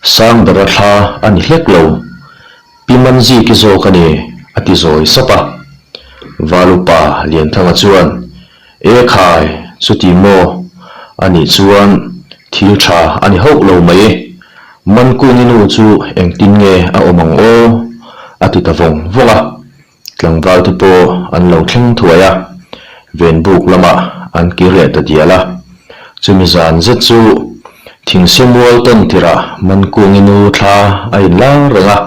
Sangbera thla a ni hlek lo, Pi Manziki zawk a ni, a ti zawi sap a. Valupa Lianthanga chuan, E khai, chuti maw? A nih chuan thil tha a ni hauh lo mai. Mankungi nu chu engtin nge a awm ang aw? a ti ta vawng vawng a. Tlangval te pawh an lo thleng thuai a, Venbuk lamah an kir leh ta dial a. Chumi zan zet chu Thingsemual tawn tirah Mankungi nu thla a inlar reng a.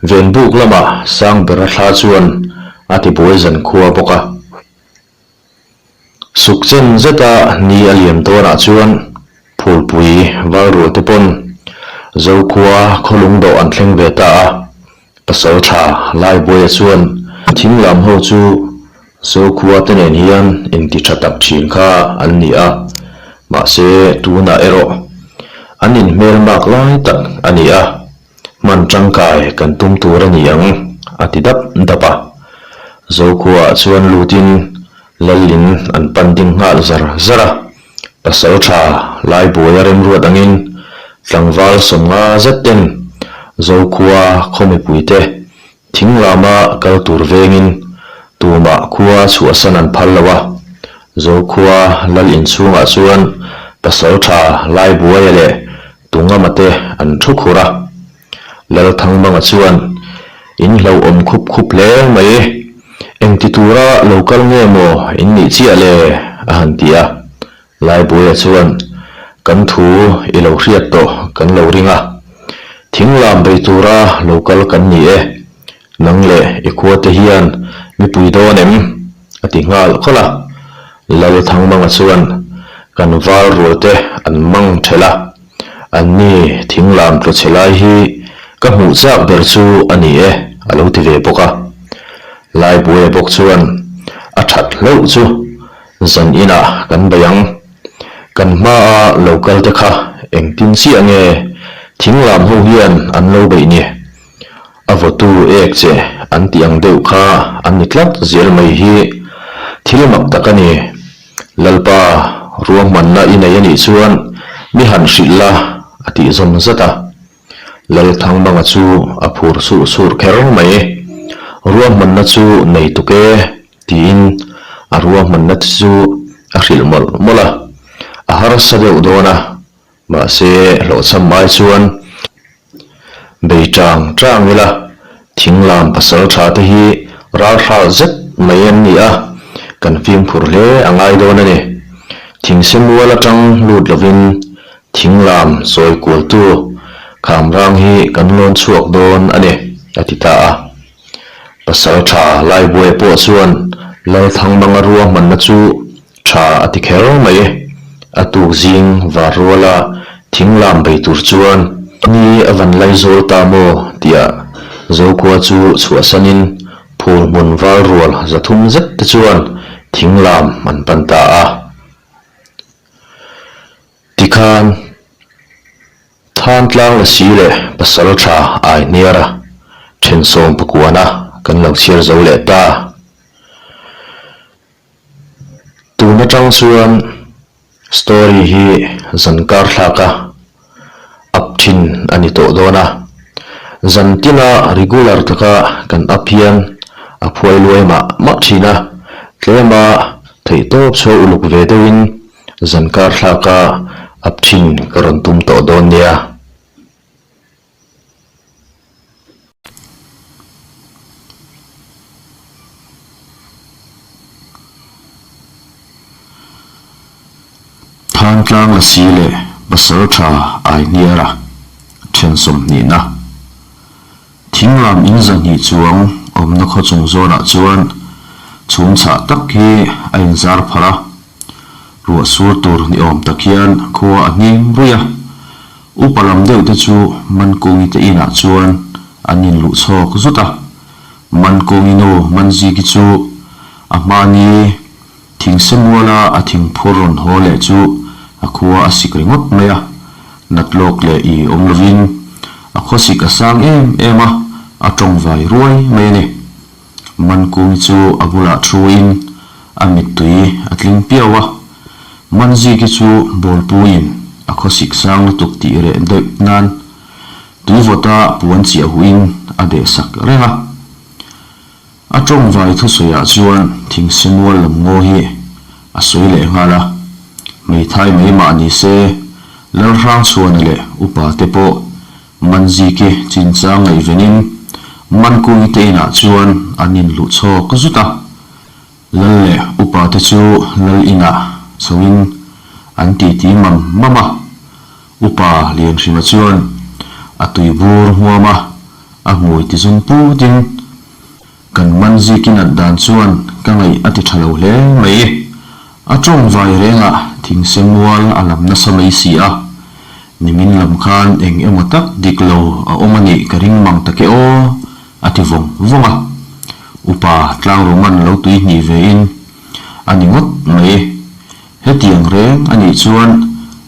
Venbuk lamah Sangbera thla chuan a tibuai zankhua bawk a. Suk chen zeta ni a liam dawnah chuan Phulpui Valrual te pawn Zokhua khawlung dawh an thleng ve ta a, Pasaltha Laibuaia chuan thing lam ho chu Zokhua te nen hian inti tha tak thin kha an ni a, mahse tunah erawh an inhmelmak lai tak a ni a. Hman tangkai kan tum tur a ni ang, a ti dap dap a. Zokhuaah chuan lutin Lalin an pan ding nghal zar zar a. Pasal tha Laibuaia remruat angin tlangval sawmnga zet ten Zokhua khaw mipuite thing lama kal tur vengin tumah khua chhuahsan an phal lo a. Zokhua Lal inchhungah chuan pasal tha Laibuaia leh Tungama te an thu khur a. Lalthangmanga chuan, In hlauhawm khup khup hle mai, engti tura lo kal nge maw in nih chiah le? a han ti a. Laibuaia chuan, Kan thu i lo hriat tawh kan lo ring a, thinglam bei tura lo kal kan ni e, nang leh i khua te hian mipui dawn em? a ti nghal khawlh a. Lalthangmanga chuan kan val rual te an mang thelh a, anni thinglam tlu chhe lai hi ka hmuh chak ber chu a ni e a lo ti ve bawk a. Laibuaia bawk chuan a that hlauh chu zan inah kan bei ang. Kan hmaa lo kal te kha engtin chiah nge thinglam ho hian an lo beih ni? A vawtu ek che an tih ang deuh kha an ni tlat zel mai hi thil mak tak a ni. Lalpa ruahmanna i nei a nih chuan mi han hrilh la a tih zawm zat a. Lalthangmanga chu a phur surh surh kher mai. Ruahmanna chu nei tuk e tiin a ruahmanna te chu a hrilh mawlh mawlh a. A harsa deuh dawn a, mahse hlawhchham ai chuan Bei tang tang ila, thinglam pasal tha te hi ralhral zet mai an ni a, kan fimkhur hle a ngai dawn a ni. Thingsemual atang lut lovin thinglam sawi kualtu khamrang hi kan lawn chhuak dawn a ni, a ti ta a. Pasal tha Laibuaia pawh chuan Lalthangmanga ruahmanna chu. Tha a ti kher mai. A tuk zing var ruala thing lam bei tur chuan ni a van lai zawl ta maw tia Zokhua chu chhuahsanin phul hmun val rual 300 zet te chuan thing lam an pan ta a. Tikhan Thantlang Lasi leh Pasaltha Aihniara thensawm pakuana kan lo chhiar zo leh ta. Tun atang chuan story hi zan kar thlak a up thin a ni tawh dawn a, zan tina regular taka kan up hian a phuai luai mah mah thin a, tlema theihtawp chhuah uluk ve deuhin zan kar thlak a up thin ka rawn tum tawh dawn nia. Thantlang Lasi leh Pasaltha Aihniara then sawmhnihna Thinglam in 200 chuang awmna khaw chung zawnah chuan chhum chhah tak hi a inzar pharh a, ruah sur tur ni awm tak hian khua a hnim ruih a. Upa lam deuh te chu Mankungi te inah chuan an inluh chhawk zut a. Mankungi nu Manziki chu a hmani thingse muala a thingphur rawn haw leh chu a khua a sik ringawt mai a. Nat lawk leh i awm lovin a khawsik a sang em em a, a tawng vai ruai mai a ni. Mankungi chu a bulah thuin a mittui a tling piau a, Manziki chu bawlpuiin a khawsik sang lutuk tih reh deuh nan tuivawta puan chiah huin a deh sak reng a. A tawngvai thusawiah chuan thingsimual lam ngaw hi a sawi leh nghal a, hmeithai mai mah ni se Lalhrangchhuana leh upa te pawh Manziki chinchang ngaihvenin Mankungi te inah chuan an inluh chhawk zut a, Lal leh upa te chu Lal inah chhoin an titi mam mam a. Upa Lianhrima chuan a tuibur hmuam a, a hmui tizum putin, Kan Manziki nat dan chuan ka ngaih a ti tha lo hle mai. A tawng vai rengah thingse mual a lam nasa mai si a, nimin lam khan eng emaw tak dik lo a awm a nih ka ring mang tak e aw, a ti vawng vawng a. Upa Tlangruman lo tui hnih ve in a ni ngawt mai. Hetiang reng a nih chuan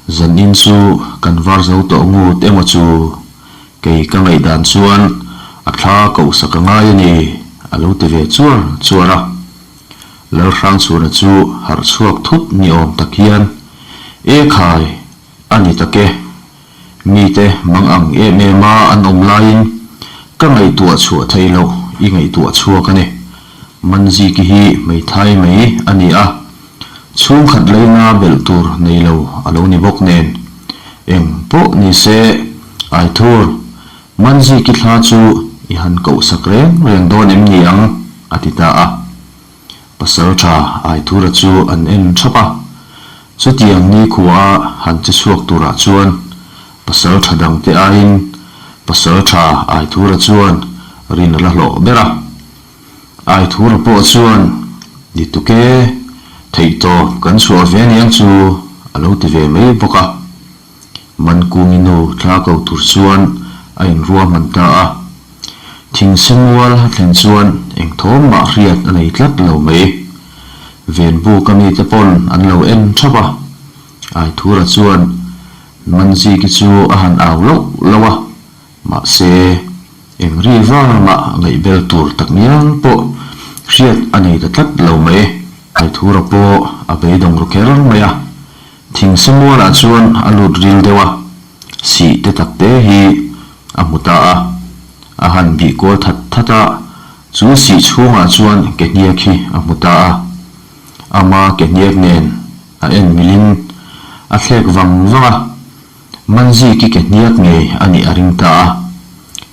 zanin chu kan var zo tawh ngut emaw chu kei ka ngaihdan chuan a thla kohsak a ngai a ni, a lo ti ve chuar chuar a. Lalhrangchhuna chu harh chhuak thut ni awm tak hian, E khai, a ni tak e. Mite mang ang em em a an awm laiin ka ngaihtuah chhuah theih loh i ngaihtuah chhuak a ni. Manziki hi hmeithai mai a ni a, chhungkhat leina belh tur nei lo a lo ni bawk nen. Eng pawh ni se, Aithur, Manziki thla chu i han koh sak reng reng dawn em ni ang? a ti ta a. Pasaltha Aithura chu an en thap a. Chutiang nikhua han che chhuak turah chuan pasaltha dangte aiin Pasaltha Aithura chuan rin a la hlawh ber a. Aithura pawh chuan, Ni tuk e, theihtawp kan chhuah ve aniang chu a lo ti ve mai bawk a. Mankungi nu thla ko tur chuan a inruahman ta a. Thingsemual a thlen chuan eng thawm mah hriat a nei tlat lo mai. Venbuk a mite pawn an lo en thap a. Aithura chuan Manziki chu a han au loh loh a, mahse eng ri var mah ngaihbel tur tak ngial pawh hriat a nei ta tlat lo mai. Aithura pawh a beidawng ru kher mai a. Thingsemualah chuan a lut ril deuh a, sih te tak te hi a hmu ta a. A han bih kual that that a, chu sih chhungah chuan ke hniak hi a hmu ta a. Ama ke hniak nen a en milin a thlek vang vang a, Manziki ke hniak ngei a nih a ring ta a.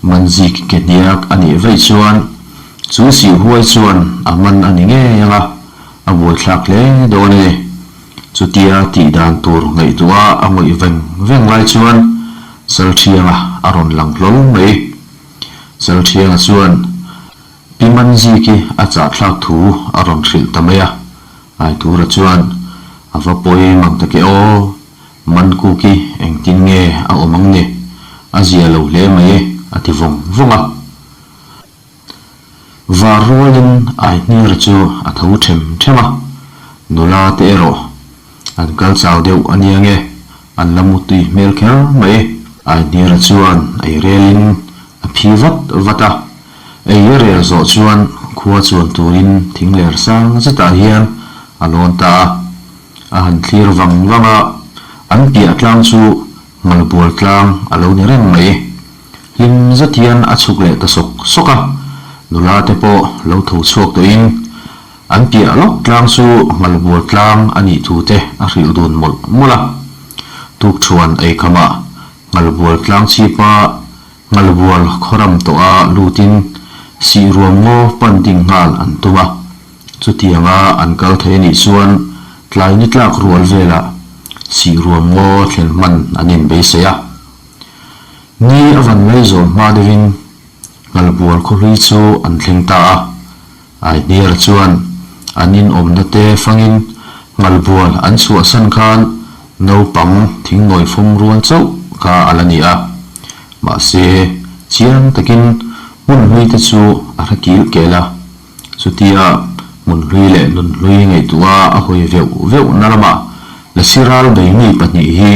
Manziki ke hniak a nih vaih chuan chu sih huai chuan a man a ni ngei ang a, a buaithlak hle dawn a ni. Chutia tih dan tur ngaihtuah a ngawih veng veng lai chuan Chalthianga a rawn lang hlawl mai. Chalthianga chuan Pi Manziki a chahthlak thu a rawn hrilh ta mai a. Aitura chuan. A va pawi mang tak e aw, Mankuki engtin nge a awm ang ni? A zia lo hle mai e, a ti vawng vawng a. Var rualin Aihniara chu a tho them them a, nula te erawh an kal chau deuh a nia nge, an la mutui hmel kher mai. Aihniara chuan ei relin a phi vat vat a, ei a rel zawh chuan khua chuan turin thing ler sang zetah hian a lawn ta a, a han thlir vang vang a, an piah tlang chu Nghalbual tlang a lo ni reng mai. Hlim zet hian a chhuk leh ta sawk sawk a, nula te pawh lo tho chhuak tawhin an piah lawk tlang chu Nghalbual tlang a nih thu te a hrilh dun mawlh mawlh a. Tukṭhuan eikhamah Nghalbual tlang chhipa Nghalbual khawram tawha lutin Sihruam ngaw pan ding nghal an tum a, chutianga an kal thei a nih chuan tlai ni tlak rual velah Sihruam ngaw thlen hman an inbeisei a. Ni a van lei zawh hma deuhin Nghalbual khawhlui chu an thleng ta a, Aihniara chuan an inawmna te fangin Nghalbual an chhuahsan khan naupang thingnawi fawm rual chauh kha a la ni a, mahse chiang takin hmun hlui te chu a hre kil kel a, chutia hmun hlui leh nun hlui ngaihtuah a hawi veuh veuhna lamah Lasi ral beimi pahnih hi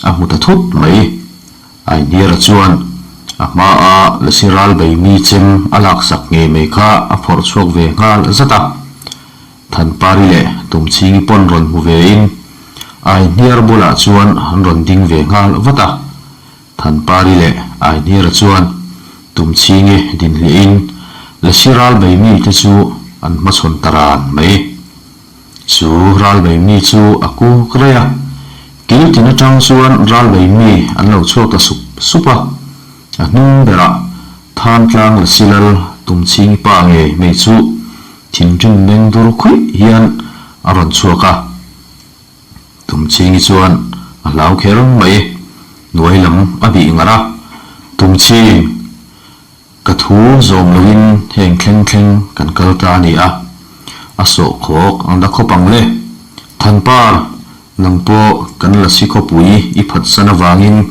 A hmu ta thut mai. Aihniara chuan a hmaa Lasi ral bei mi chem a laksak ngei mai kha a phawrh chhuak ve nghal zat a. Thanpari leh Tumchhingi pawn rawn hmu vein Aihniar bulah chuan an rawn ding ve nghal vat a. Thanpari leh Aihniara chuan Tumchhingi dinhliahin Lasi ral bei mite chu an hmachhawn ta ran mai. Chu ralbei mi chu a kuk rei a, kil tin atang chuan ralbei mi an lo chhuak ta sup sup a. A hnung berah Thantlang Lasilal Tumchhingi pa ngei mai chu thinrim meng dur khuih hian a rawn chhuak a. Tumchhingi chuan a hlau kher mai, hnuai lam a bih ngar a, Tumchhing! Ka thu zawm loin heng thleng thleng kan kal ta a ni a, a sawh khawk ang da khawp ang le. Thanpar, nang pawh kan lasi khawpui i phatsan avangin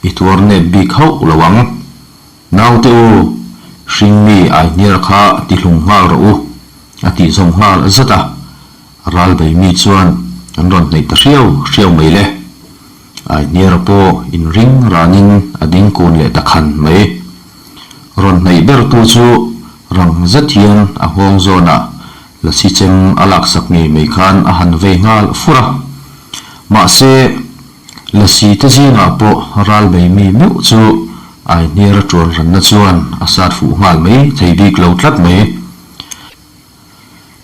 i tuar nep bik hauh lo ang. Naute u, hringmi aihniar kha tihlung nghal rawh u, a tih zawm nghal zat a. Ralbei mi chuan an rawn hnaih ta hriau hriau mai le. Aihniara pawh inring ranin a ding kun leh ta khan mai. Rawn hnaih bertu chu rang zet hian a nghawng zawnah lasi chem a laksak ngei mai khan a han vei nghal fur a. Mahse, lasi te zingah pawh ral mai mi meuh chu Aihniara tuan ranna chuan a sat fuh nghal mai thei bik lo tlat mai.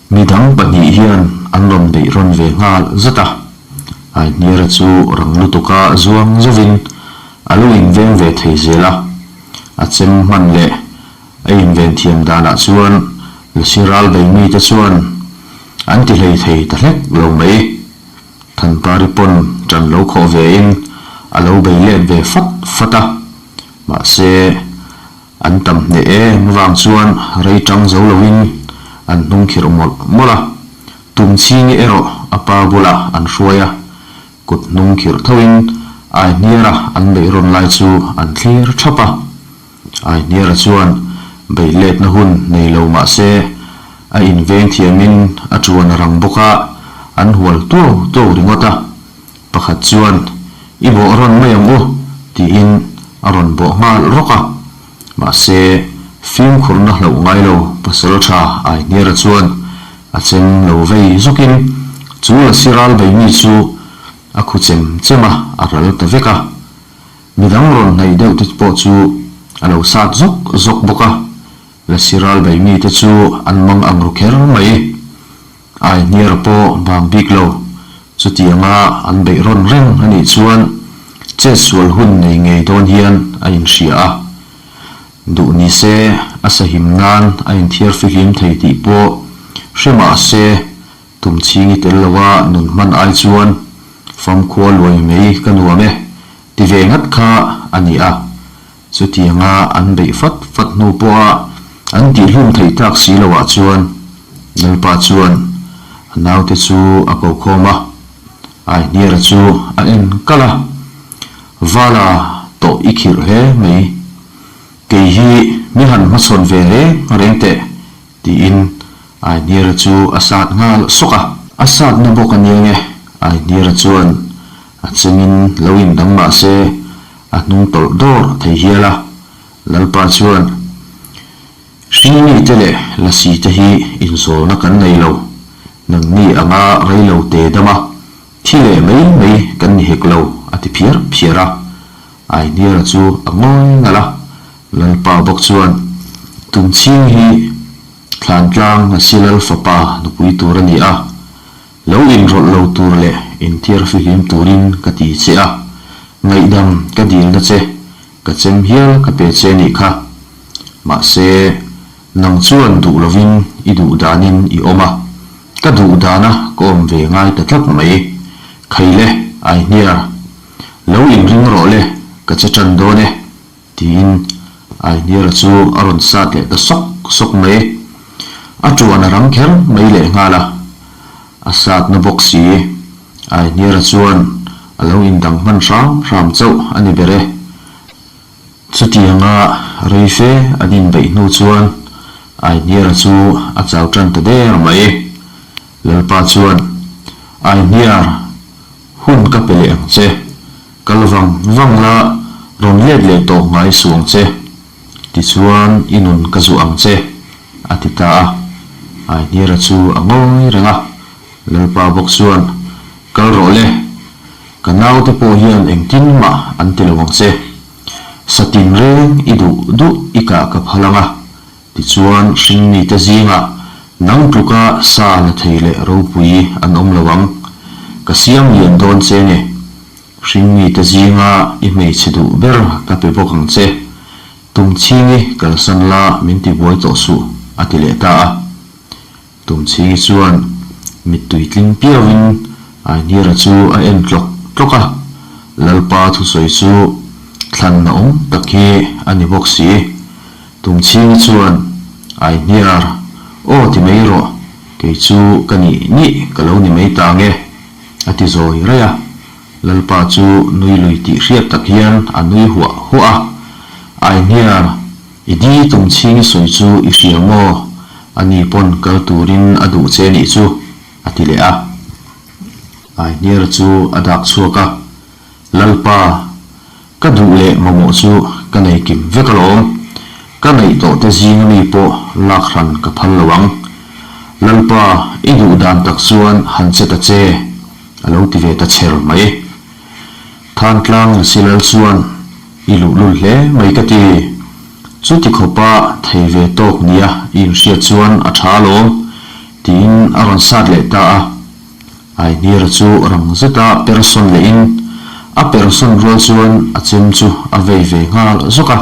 Midang pahnih hian an rawn beih rawn ve nghal zat a, Aihniara chu rang lutuka zuang zovin a lo inveng ve thei zel a, a chem hman leh a inven thiam danah chuan Lasi ral bei mite chuan an ti hlei thei ta hlek lo mai. Thanpari pawn ṭan lo khawh vein a lo bei let ve fat fat a, mahse, An tam hneh em vang chuan rei tang zo loin an hnung khirh mawlh mawlh a, Tumchhingi erawh a pa bulah an hruai a, kut hnung khirh thoin Aihniara an beih rawn lai chu an thlir thap a. Aihniara chuan beih letna hun nei lo mah se a inveng thiamin a tuan a rang bawk a, an hual tuau tuau ringawt a. Pakhat chuan, I bawh rawn mai ang u, tiin a rawn bawh nghal rawk a. Mahse, fimkhurna hlauh ngai lo pasal tha Aihniara chuan a chem lo vei zawkin chu lasi ral bei mi chu a khu chem chem a, a ral ta vek a. Midang rawn hnaih deuh te pawh chu a lo sat zawk zawk bawk a, lasi ral bei mite chu an mang ang ru kher mai. Aihniara pawh vang bik lo. Chutianga an beih rawn reng a nih chuan chetsual hun nei ngei dawn hian a inhria a. Duh ni se a sahim nan a inthiar fihlim thei tih pawh hre mah se tumchhingi tel loa nun hman ai chuan famkhua luai mai ka nuam e ti ve ngat kha a ni a. Chutianga an beih fat fat hnu pawha an tihhlum theih tak si loah chuan Lalpa chuan a naute chu a ko khawm a. Aihniara chu a en kalh a, Vala tawh i khirh hle mai. Kei hi mi han hmachhawn ve reng reng teh, tiin Aihniara chu a sat nghal sawk a. A satna bawk a nia nge, Aihniara chuan a chengin lo indang mah se a hnung tawlh dawr thei hial a. Lalpa chuan, Hringmite leh Lasi te hi inzawlna kan nei lo, nangni anga reilo te dama thi leh mai mai kan ni hek lo, a ti phiar phiar a. Aihniara chu a ngawi nalh a, Lalpa bawk chuan, Tumchhing hi Thlantlang Lasi Lal fapa nupui tur a ni a, lo inrawlh lo tur leh inthiar fihlim turin ka ti che a, ngaihdam ka dilna che Ka chem hial ka pe che nih kha. Mahse, nang chuan duh lovin i duh danin i awm a, ka duh dana ka awm ve ngai ta tlat mai. Khaile, Aihniar, lo inring rawh le, ka che tan dawn e, tiin Aihniara chu a rawn sat leh ta sawk sawk mai. A tuan a rang kher mai lehnghal a, a satna bawk si. Aihniara chuan a lo indang hman hram hram chauh a ni ber e. Chutianga rei fe an inbeih hnu chuan Aihniara chu a chau tan ta der mai. Lalpa chuan, Aihniar, hun ka pe leh ang che. Kal vang vang la, rawn let leh tawh ngai suh ang che. Tichuan i nun ka zuah ang che, a ti ta a. Aihniara chu a ngawi reng a. Lalpa bawk chuan, Kal rawh le, ka naute pawh hian engtin mah an ti lo ang che. Satin reng i duh duh i kah ka phal ang a, tichuan hringmite zingah nang tluka sa la thei leh ropui an awm lo ang. Ka siam lian dawn che nge, hringmite zinga i hmeichhe duh ber ka pe bawk ang che. Tumchhingi kalsan la min ti buai tawh suh, a ti leh ta a. Tumchhingi chuan mittui tling piauin Ainhira chu a en tlawk tlawk a, Lalpa thusawi chu thlan a awm tak hi a ni bawk si. Tumchhingi chuan, Ainhir, aw ti mai rawh, kei chu ka nih nih ka lo ni mai ta nge, a ti zawi raih a. Lalpa chu nui lui tih hriat tak hian a nui huah huah a, Ainhir, I di tumchhingi sawi chu i hria maw? Ani pawn kal turin a duh che nih chu, a ti leh a. Aihniara chu a dak chhuak a, Lalpa, ka duh leh mamawh chu ka nei kim vek alawm. Ka neih tawh te zinga mi pawh lak hran ka phal lo ang. Lalpa, i duh dan tak chuan han che ta che, a lo ti ve ta chher mai. Thantlang Silal chuan i luhlul hle mai ka ti. Chuti khawpa thei ve tawk nia i inhriat chuan a tha alawm, tiin a rawn sat leh ta a. Aihniara chu rang zeta persawn lehin a persawn rual chuan a chem chu a vei ve nghal zawk a.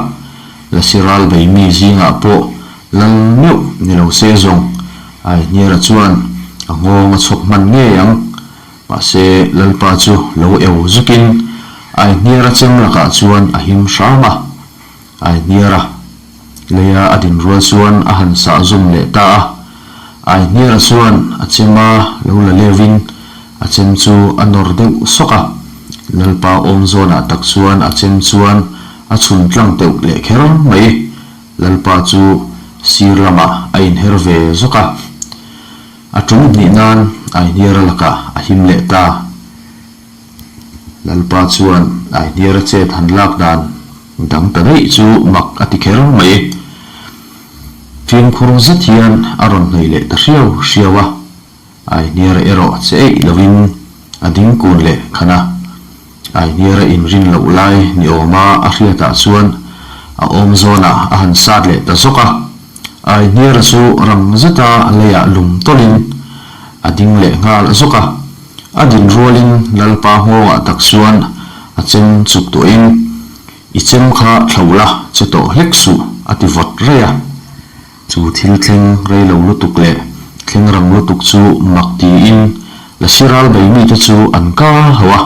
Lasi ral bei mi zingah pawh lal meuh ni lo se zawng Aihniara chuan a nghawng a chhawk hman ngei ang. Mahse, Lalpa chu lo eu zukin Aihniara chem lakah chuan a him hram a. Aihniara leia a din rual chuan a han sah zum leh ta a. Aihniara chuan a chema lo la leuhin a chem chu a nawr deuh sawk a. Lalpa awm zawnah tak chuan a chem chuan a chhun tlang teuh leh kher mai. Lalpa chu sir lamah a inher ve zawk a. A tum hnih nan Aihniara lakah a him leh ta. Lalpa chuan Aihniara chet han lak dan dang ta daih chu mak a ti kher mai. Fimkhur zet hian a rawn hnaih leh ta hriau hriau a, Aihniara erawh che eih lovin a ding kun leh khan a. Aihniara inrin loh lai ni awma a hriatah chuan a awm zawnah a han sat leh ta zawk a. Aihniara chu rang zeta leiah lum tawlhin a ding leh nghal zawk a. A din rualin Lalpa nghawngah tak chuan a chem chuk tuahin, I chem kha thlo la, che tawh hlek suh, a ti vawt raih a. Chu thil thleng rei lo lutuk leh thleng rang lutuk chu mak tiin Lasi ral bei mite chu an ka hauh a.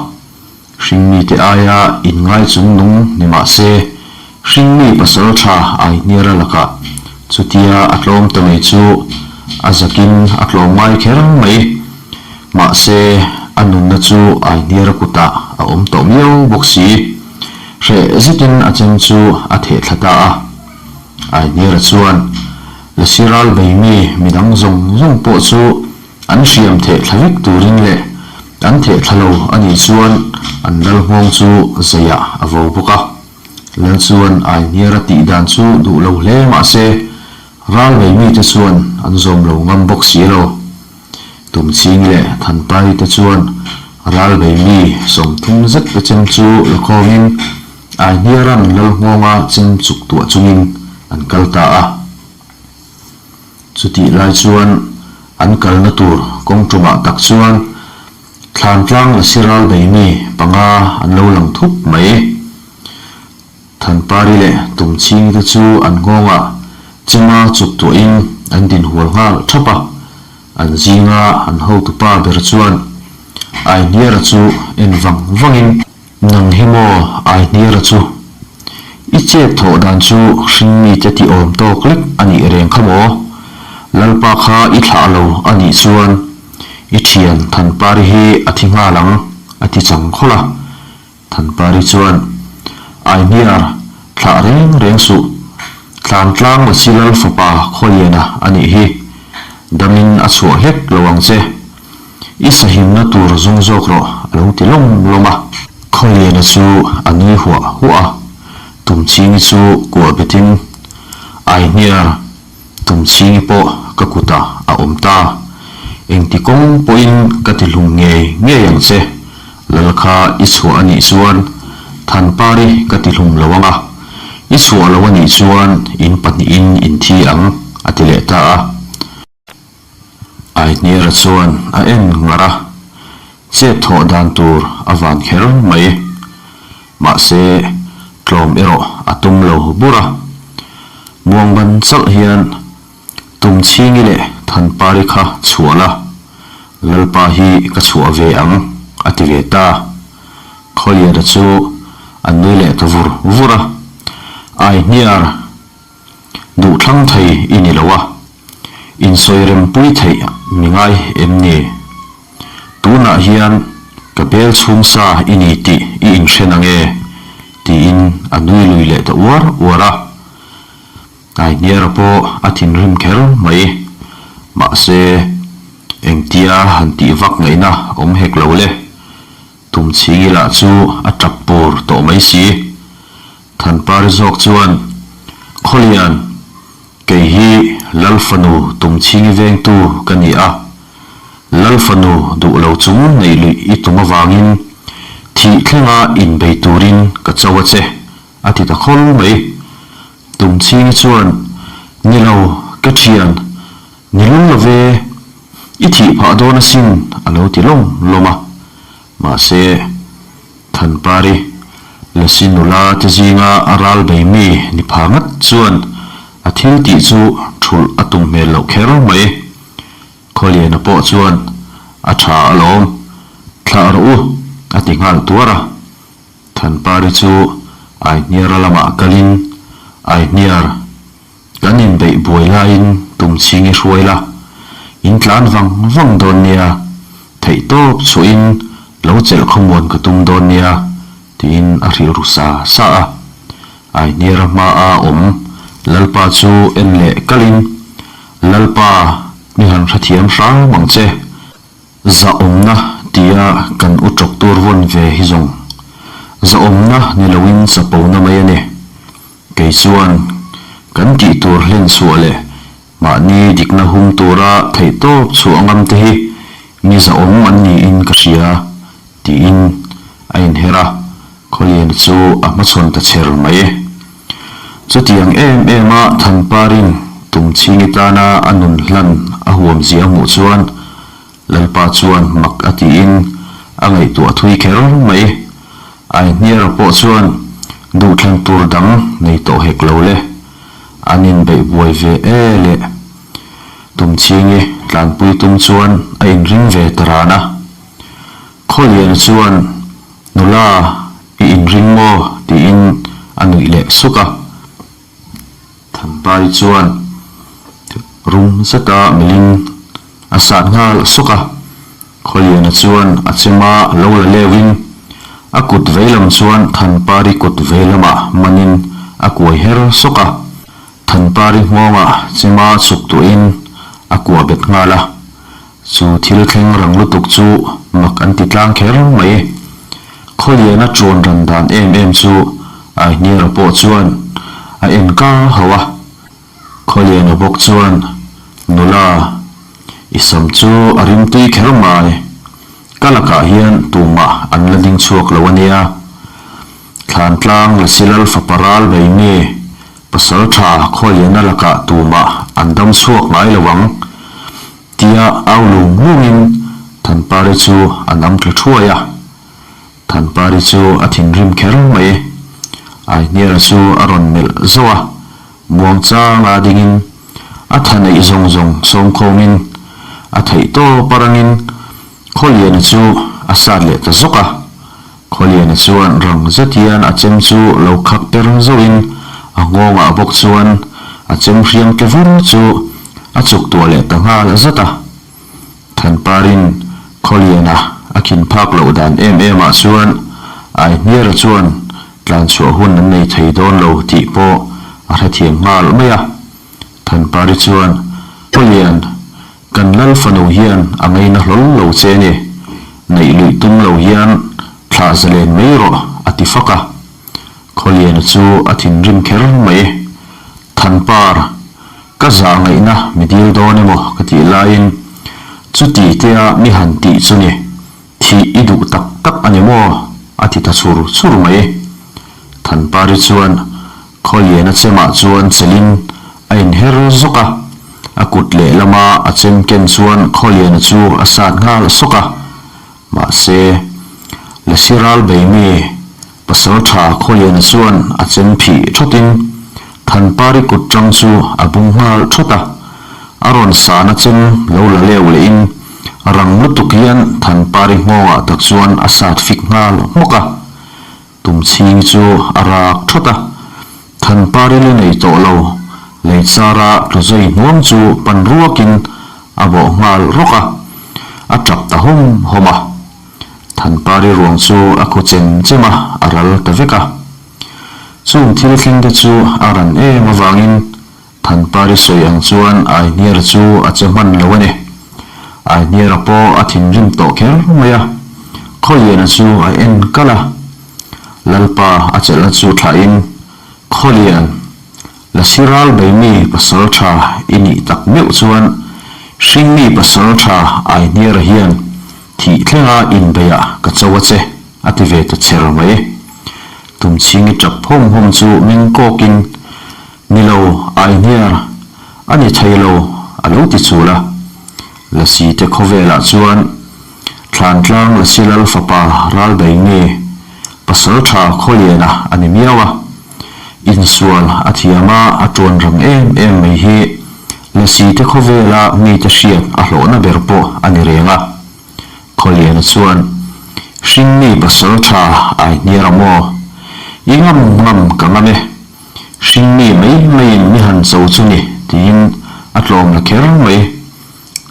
Hringmite aia inngai chung nung ni mah se, hringmi pasal tha Aihniara lakah chutia a tlawm ta mai chu a zakin a tlawm ngai kher mai. Mahse. A nunna chu Aihniara kutah a awm tawh miau bawk si. Hreh zetin a chem chu a theh thla ta a. Aihniara chuan Lasi ral bei mi midang zawng zawng pawh chu an hriam theh thla vek turin leh an theh thla lo a nih chuan an lal nghawng chu zeiah a vo bawk a. Lal chuan Aihniara tih dan chu duh lo hle mah se ral bei mite chuan an zawm lo ngam bawk si lo. Tumching leh Thanpai te chuan ral bei mi 30 zet te chem chu la khawngin Aihniaran Lalnghawnga chem chuk tuah chungin an kal ta a. Chutih lai chuan an kalna tur kawng tumah tak chuan Thlantlang Lasi ral bei mi panga an lo lang thup mai. Thanpari leh Tumchhingi te chu an nghawngah chema chuk tuahin an din hual nghal thap a, an zinga an hotupa ber chuan Aihniara chu en vang vangin, Nang hi maw Aihniara chu, i chet thawh dan chu hringmite ti awm tawk lek a nih reng kha maw? Lalpa kha i thlah lo a nih chuan i thian Thanpari hi a thi nghal ang a ti chang khawlh a. Thanpari chuan, Aihniar, thlah reng reng suh. Tlantlang Lasi Lal fapa Khawliana a nih hi. Damin a chhuah hlek lo ang che. I sahimna tur zung zawk rawh a lo ti lawm lawm a. Khawliana chu a nui huah huah a, Tumchhingi chu kuah betin, Aihniar, Tumchhingi pawh ka kutah a awm ta. Engti kawng pawhin ka ti hlum ngei ngei ang che. Lal kha i chhuah a nih chuan Thanpari ka ti hlum lo ang a, i chhuah lo a nih chuan in pahnihin in thi ang, a ti leh ta a. Aihniara chuan a en ngar a, chet thawh dan tur a van kher mai. Mahse, tlawm erawh a tum lo bur a. Muangban chalh hian Tumchhingi leh Thanpari kha chhuah la, Lalpa hi ka chhuah ve ang, a ti ve ta. Khawliana chu a nui leh ta vur vur a, Aihniar, duhthlang thei i ni lo a, insawi rempui theih mi ngai em ni? Tunah hian ka bel chhung sa i ni tih i inhren ang e, tiin a nui lui leh ta uar uar a. Aihniara pawh a thinrim kher mai. Mahse, engtia han tih vak ngaihna awm hek lo le. Tumchhingi lah chu a tap pur tawh mai si. Thanpari zawk chuan, Khawlian, kei hi Lal fanu Tumchhingi vengtu ka ni a. Lal fanu duh lo chung neih luih i tum avangin thih thlenga inbei turin ka cho a che. A ti ta khawl mai. Tumchhingi chuan, Ni lo, ka thian, ni lung lo ve, i thih phah dawn asin, a lo ti lawm lawm a. Mahse, Thanpari, Lasi nula te zinga a ral bei mi ni pha ngat chuan a thil tih chu thulh a tum hmel loh kher mai. Khawliana pawh chuan, A tha alawm, thlah rawh u, a ti nghal tuar a. Thanpari chu Aihniara lamah kalin, Aihniar, kan inbeih buai laiin Tumchhingi hruai la, in tlan vang vang dawn nia, theihtawp chhuahin lo chelh khawmuan ka tum dawn nia, tiin a hrilh ru sa sa a. Aihniara hmaa awm Lalpa chu en leh kalin, Lalpa, mi han hrethiam hram ang che. Zahawmna tia kan u tawk tur vawn ve hi zawng zahawmna ni loin chapona mai a ni. Kei chuan kan tih tur hlen chhuah leh mahni dikna hum tura theihtawp chhuah ngam te hi mi zahawm an niin ka hria tiin a inher a, Khawlian chu a hmachhawn ta chher mai. Chutiang em em a Thanparin Tumchhingi tana a nun hlan a huam zia hmuh chuan Lalpa chuan mak a tiin a ngaihtuah thui kher mai. Aihniara pawh chuan duhthlan tur dang nei tawh hek lo le. An inbeih buai ve e le. Tumchhingi tlanpui tum chuan a inring ve ta ran a. Khawliana chuan Nula, i inring maw? tiin a nuih leh suk a. Thanpai chuan rum zeta melhin a sat nghal sawk a. Khawliana chuan a chema lo la leuhin a kut veilam chuan Thanpari kut veilamah manin a kuai her sawk a. Thanpari nghawngah chema chhuk tuahin a kuah bet nghal a. Chu thil thleng rang lutuk chu mak an ti tlang kher mai. Khawliana ṭuan ran dan em em chu Aihniara pawh chuan a en kar hauh a. Khawliana bawk chuan, Nula, i sam chu a rimtui kher mai. Ka lakah hian tumah an la ding chhuak lo a nia. Thlantlang Lasilal fapa ral bei mi pasal tha Khawliana lakah tumah an dam chhuak ngai lo ang, tia au lung lungin Thanpari chu a nam tla thuai a. Thanpari chu a thinrim kher mai. Aihniara chu a rawn melh zauh a, muangchanga dingin a tha neih zawng zawng sawmkhawmin a theih tawp a rangin Khawliana chu a sat leh ta zawk a. Khawliana chuan rang zet hian a chem chu lo khak per zauhin a nghawngah bawk chuan a chem hriam ke vur chu a chuk tuah leh ta nghal zat a. Thanparin Khawliana a khin phak loh dan em em ah chuan Aihniara chuan tlanchhuah hun an nei thei dawn lo tih pawh a hrethiam nghal mai a. Thanpari chuan, Khawlian, kan lal fanu hian a ngaina hlawl lo che ni. Neih luih tum lo hian thlah zalen mai rawh a ti fak a. Khawliana chu a thinrim kher mai. Thanpar, ka zah ngaihna mi dil dawn emaw ka tih laiin chuti tea mi han tih chu ni, thih i duh tak tak a ni maw? a ti ta chur chur mai. Thanpari chuan Khawliana chemah chuan chelin a inher zawk a, a kut lehlama a chem ken chuan Khawliana chu a sat nghal sawk a. Mahse, Lasi ral bei mi pasal tha Khawliana chuan a chem phih thawtin Thanpari kut tang chu a bung nghal thawt a. A rawn sana chem lo la leu lehin rang lutuk hian Thanpari nghawngah tak chuan a sat fik nghal hmawk a. Tumchhing chu a rak thawt a, Thanpari lu nei tawh lo, lei chara tlu zui hnuang chu pan ruakin a bawh nghal rawk a, a tap ta hawm hawm a. Thanpari ruang chu a khu chem chem a, a ral ta vek a. Chung thil thleng te chu a ran em avangin Thanpari sawi ang chuan Aihniara chu a che hman lo a ni. Aihniara pawh a thinrim tawh kher mai a, Khawliana chu a en kalh a. Lalpa a chelhna chu thlahin, Khawlian, Lasi ral bei mi pasal tha i nih tak meuh chuan hringmi pasal tha Aihniara hian thih thlenga inbeiah ka cho a che, a ti ve ta cher mai. Tumchhingi tap hawm hawm chu meng kawkin, Ni lo, Aihniar, a ni thei lo, a lo ti chul a. Lasi te khawvelah chuan Thlantlang Lasi Lal fapa Ralbei nge pasal tha Khawliana a ni miau a. Insual a thiam a, a tuan rang em em mai hi Lasi te khawvela mite hriat a hlawhna ber pawh a ni reng a. Khawliana chuan, Hringmi pasal tha Aihniar a maw? I ngam ngam ka ngam e. Hringmi mai maiin mi han cho chu ni tiin a tlawm la kher mai.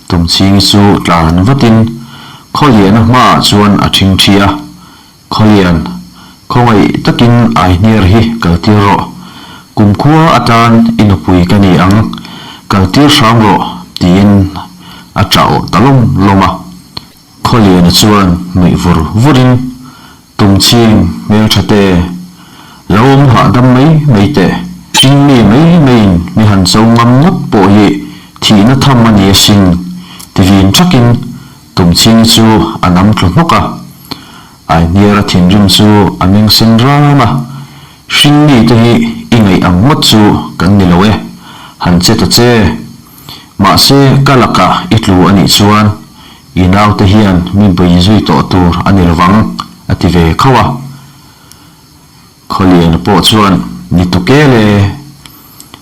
Tumchhingi chu tlan vatin Khawliana hmaah chuan a ṭhingṭhi a, Khawlian, khawngaih takin Aihniar hi kaltir rawh. Kumkhua atan i nupui ka ni ang, kaltir hram rawh tiin a ṭah awh ta lawm lawm a. Khawliana chuan nuih vur vurin Tumchhing hmeltha te, lo awm hahdam mai mai teh. Hringmi mai maiin mi han cho ngam ngawt pawh hi thihna tham a ni asin, ti vin thakin Tumchhingi chu a nam tlu hnawk a. Aihniara thinrim chu a meng sen ram a, Hringmi te hi i ngaih ang ngawt chu kan ni lo e, han che ta che. Mahse ka lakah i tlu a nih chuan I naute hian mi bei zui tawh tur a ni lovang, a ti ve khauh a. Khawliana pawh chuan, Ni tukel e,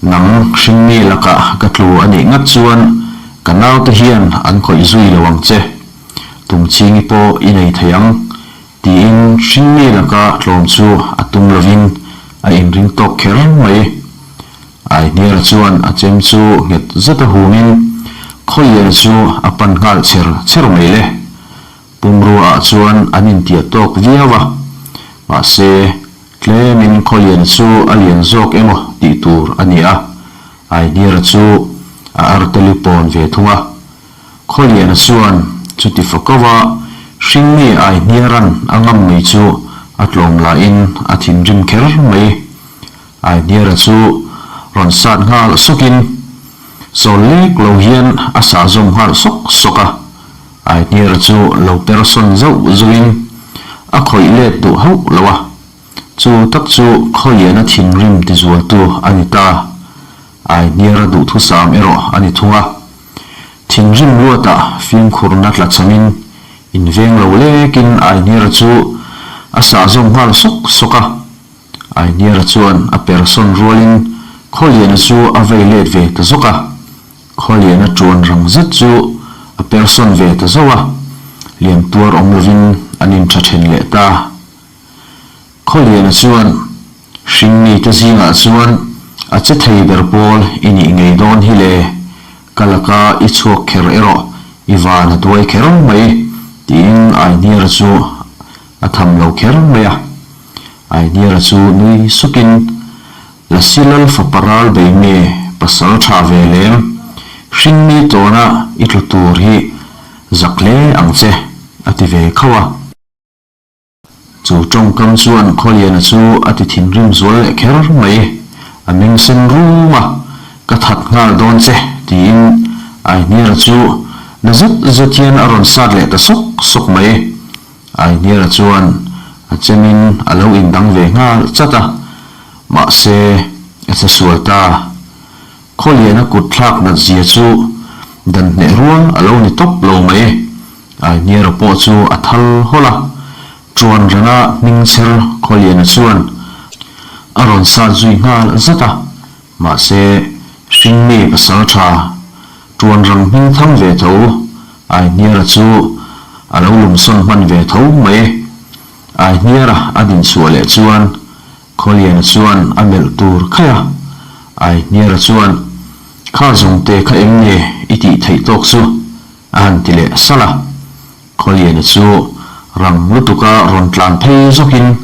nang hringmi lakah ka tlu a nih ngat chuan ka naute hian an khawih zui lo ang che. Tumchhingi pawh i nei thei ang, tiin hringmi laka tlawm chu a tum lovin a inring tawk kher mai. Aihniara chuan a chem chu nghet zeta humin Khawliana chu a pan nghal chher chher mai le. Pumrua ah chuan an intiah tawk viau a, mahse, tlemin Khawliana chu a lian zawk emaw tih tur a ni a, Aihniara chu a arteli pawn ve thung a. Khawliana chuan chuti fakova hringmi Aihniaran a ngam mai chu a tlawm lahin a thinrim kher mai. Aihniara chu rawn sat nghal sawkin sawl lek lo hian a sah zawm nghal sawk sawk a. Aihniara chu lo per sawn zauh zauhin a khawih let duh hauh lo a. Chu tak chu Khawliana thinrim tizualtu a ni ta. Aihniara duhthusam erawh a ni thung a. Thinrim luatah fimkhurna tla changin inveng lo lekin Aihniara chu a sah zawm nghal sawk sawk a. Aihniara chuan a per sawn rualin Khawliana chu a vei let ve ta zawk a. Khawliana tuan rang zet chu a per sawn ve ta zauh a, liam tuar awm lovin an intha then leh ta. Khawliana chuan hringmite zingah chuan a che thei ber pawl i nih ngei dawn hi le, ka laka i chhuak kher erawh i van a duai kher mai tiin Aihniara chu a tham lo kher mai a. Aihniara chu nui sukin, Lasi lal fapa ral bei nge pasal tha ve lem, hringmi tawna i tlu tur hi zak hle ang che a ti ve khauh a. Chu tawngkam chuan Khawliana chu a ti thinrim zual leh kher mai. A meng sen rum a, Ka that nghal dawn che, tiin Aihniara chu na zet zet hian a rawn sat leh ta sawk sawk mai. Aihniara chuan a chemin a lo indang ve nghal chat a, mahse a che sual ta. Khawliana kut thlak nat zia chu dan hneh rual a lo ni tawp lo mai. Aihniara pawh chu a thal hawlh a, Tuan rana hming chher Khawliana chuan a rawn sat zui nghal zat a, mahse hringmi pasal tha Tuan rang hming thang ve tho Aihniara chu a lo lumsawn hman ve tho mai. Aihniara a din chhuah leh chuan Khawliana chuan a melh tur khaih a, Aihniara chuan, Kha zawngte kha eng nge i tih theih tawk chu? A han ti leh salh a, Khawliana chu rang lutuka rawn tlan phei zawkin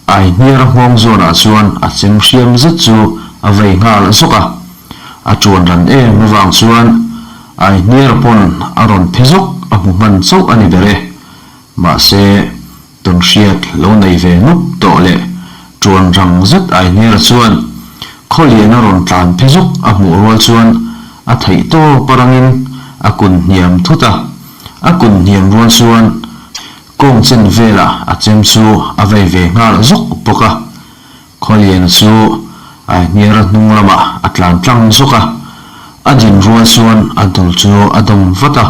Aihniara nghawng zawnah chuan a chem hriam zet chu a vei nghal zawk a. A tuan ran em avang chuan Aihniara pawn a rawn phe zawk a hmu hman chauh a ni ber e. Mahse, Tawnhriat lo nei ve nuk tawh leh tuan rang zet Aihniara chuan Khawliana rawn tlan phe zawk a hmuh rual chuan a theih tawp a rangin a kun hniam thut a, a kun hniam rual chuan kawng chen velah a chem chu a vei ve nghal zawk bawk a. Khawliana chu Aihniara hnung lamah a tlan tlang zawk a, a din rual chuan a dul chu a dawm vat a,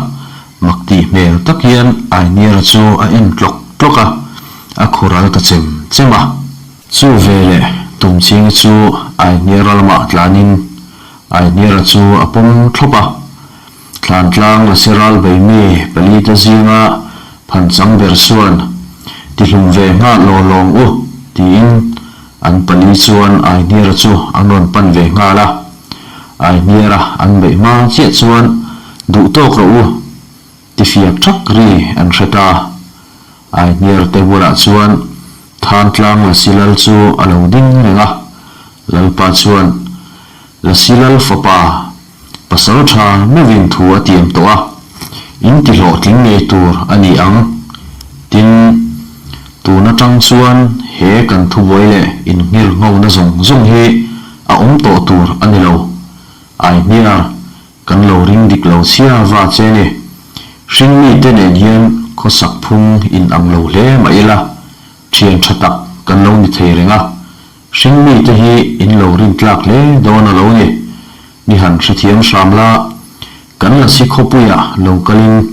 mak tih hmel tak hian Aihniara chu a en tlawk tlawk a, a khural ta chem chem a. Chu veleh Tumchhingi chu Aihniara lamah tlanin Aihniara chu a pawm thlawp a, Thlantlang Lasi ral bei mi palite zinga phanchang ber chuan, Tihlum ve nghah law lawng u, tiin an pali chuan Aihniara chu an rawn pan ve nghal a. Aihniara an beih hma chiah chuan, Duh tawk rawh u, ti fiak thak ri an hre ta. Aihniara te bulah chuan Thantlang Lasi Lal chu a lo ding reng a, Lalpa chuan, Lasi Lal fapa, Pasal tha meuhin thu a tiam tawh a, in ti hlawhtling ngei tur a ni ang. Tin, tun atang chuan he kan thubuai leh inhngir nghona zawng zawng hi a awm tawh tur a ni lo. Aihniar, kan lo ring dik lo chhia va che ni. Hringmite nen hian khawsak phung in ang lo hle mah ila, thian tha tak kan lo ni thei reng a. Hringmite hi in lo rin tlak hle dawn a lo ni. Ni han hrethiam hram la, kan Lasi khawpuiah lo kalin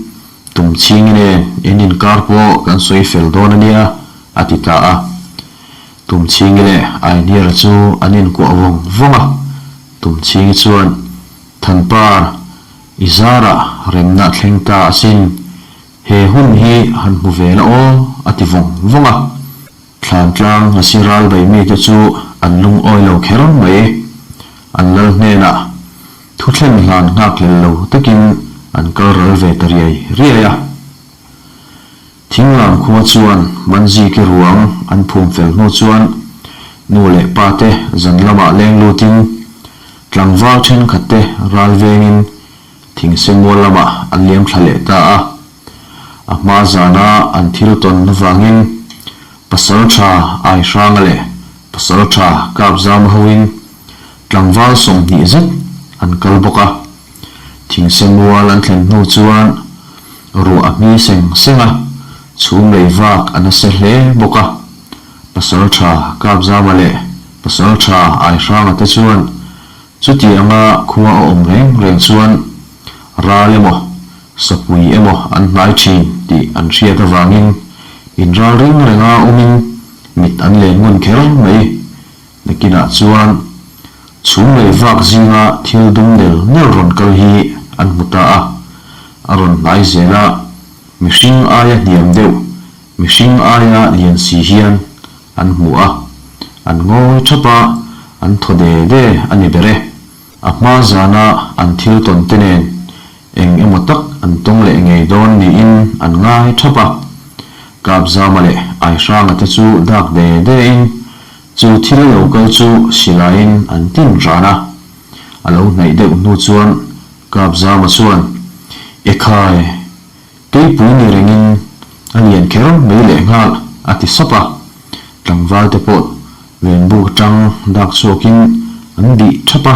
tum chhingin e, in inkar pawh kan sawi fel dawn a nia, a ti ta a. Tum chhingi leh Aihniara chu an inkuah vawng vawng a, Tum chhingi chuan, Thanpar, i zarah remna thleng ta asin, he hun hi han hmu ve la aw, a ti vawng vawng a. Thlantlang Lasi ral bei mite chu an lungawi lo kher mai. An lal hnenah thu thlen hlan nghak hlel lo takin an kal ral ve ta riai riai a. Thinglam khua chuan Manziki ruang an phum fel hnu chuan nu leh pa te zan lamah leng lutin tlangval thenkhat te ral vengin thingse mual lamah an liam thla leh ta a. A hma zana an thil tawn avangin Pasaltha Aihranga leh Pasaltha Kapzama hoin tlangval 20 zet an kal bawk a. Thingse mual an thlen hnu chuan ruah a hmi seng seng a, chhum lei vak a nasa hle bawk a. Pasaltha Kapzama leh Pasaltha Aihranga te chuan chuti anga khua a awm reng reng chuan ral emaw sapui emaw an hnai thin tih an hriat avangin inral reng renga awmin mit an len ngun kher mai. Nakinah chuan chhung lei vak zinga thil dum nel nel rawn kal hi an hmu ta a, a rawn hnai zel a, mihring aia hniam deuh, mihring aia lian si hian an hmu a, an ngawi thap a, an thaw de de a ni ber e. A hma zana an thil tawn te nen eng emaw tak an tawng leh ngei dawn niin an ngai thap a. Kapzama leh Aihranga te chu dak de de in chu thil lo kal chu silaiin an tin ran a. A lo hnaih deuh hnu chuan Kapzama chuan, Ekhai, keipui ni rengin a lian kher mai lehnghal a ti sap a. Tlangval te pawh Venbuk atang dak chhuakin an bih thap a,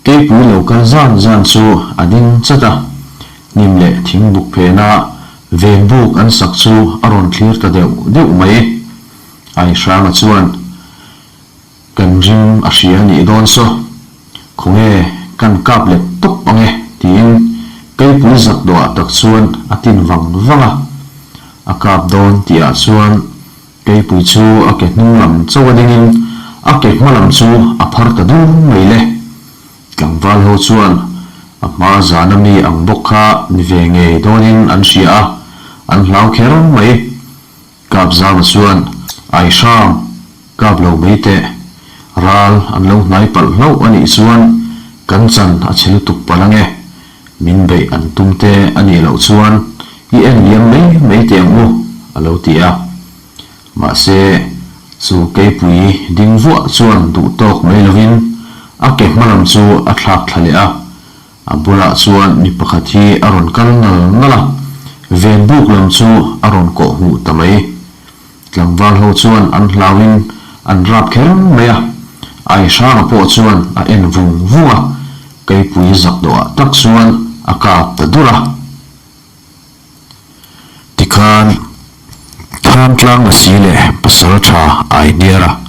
keipui lo kal zan zan chu a ding chat a, hnim leh thingbuk phena venbuk an sak chu a rawn thlir ta deuh deuh mai. Aihranga chuan, Kan rim a hria a nih dawn saw, khawnge kan kap let tawp ang e tiin keipui zak dawhah tak chuan a tin vang vang a, a kap dawn tihah chuan Keipui chu a ke hnung lam chauh a dingin a ke hma lam chu a phar ta dum mai le. Tlangval ho chuan a hma zana mi ang bawk kha ni ve ngei dawnin an hria a, an hlau kher mai. Kapzama chuan, Ai hrang, kap lo mai teh. Ral an lo hnai palh hlauh a nih chuan kan chan a che lutuk palh ange. Min beih an tum te a nih loh chuan i en liam mai mai teh ang u, a lo ti a. Mahse, chu keipui ding vuah chuan duh tawk mai lovin a ke hma lam chu a thlak thla leh a. A bulah chuan mi pakhat hi a rawn kal nal nal a, ven buk lam chu a rawn kawh hmuh ta mai. Tlangval ho chuan an hlauin an rap kher mai a, Aihranga pawh chuan a en vung vung a, keipui zak dawhah tak chuan a kap ta dur a. Tikhan Thamtlang Lasi leh Pasaltha Ainiara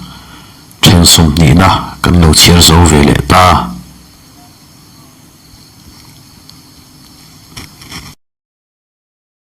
then 20na kan lo chhiar zo ve leh ta.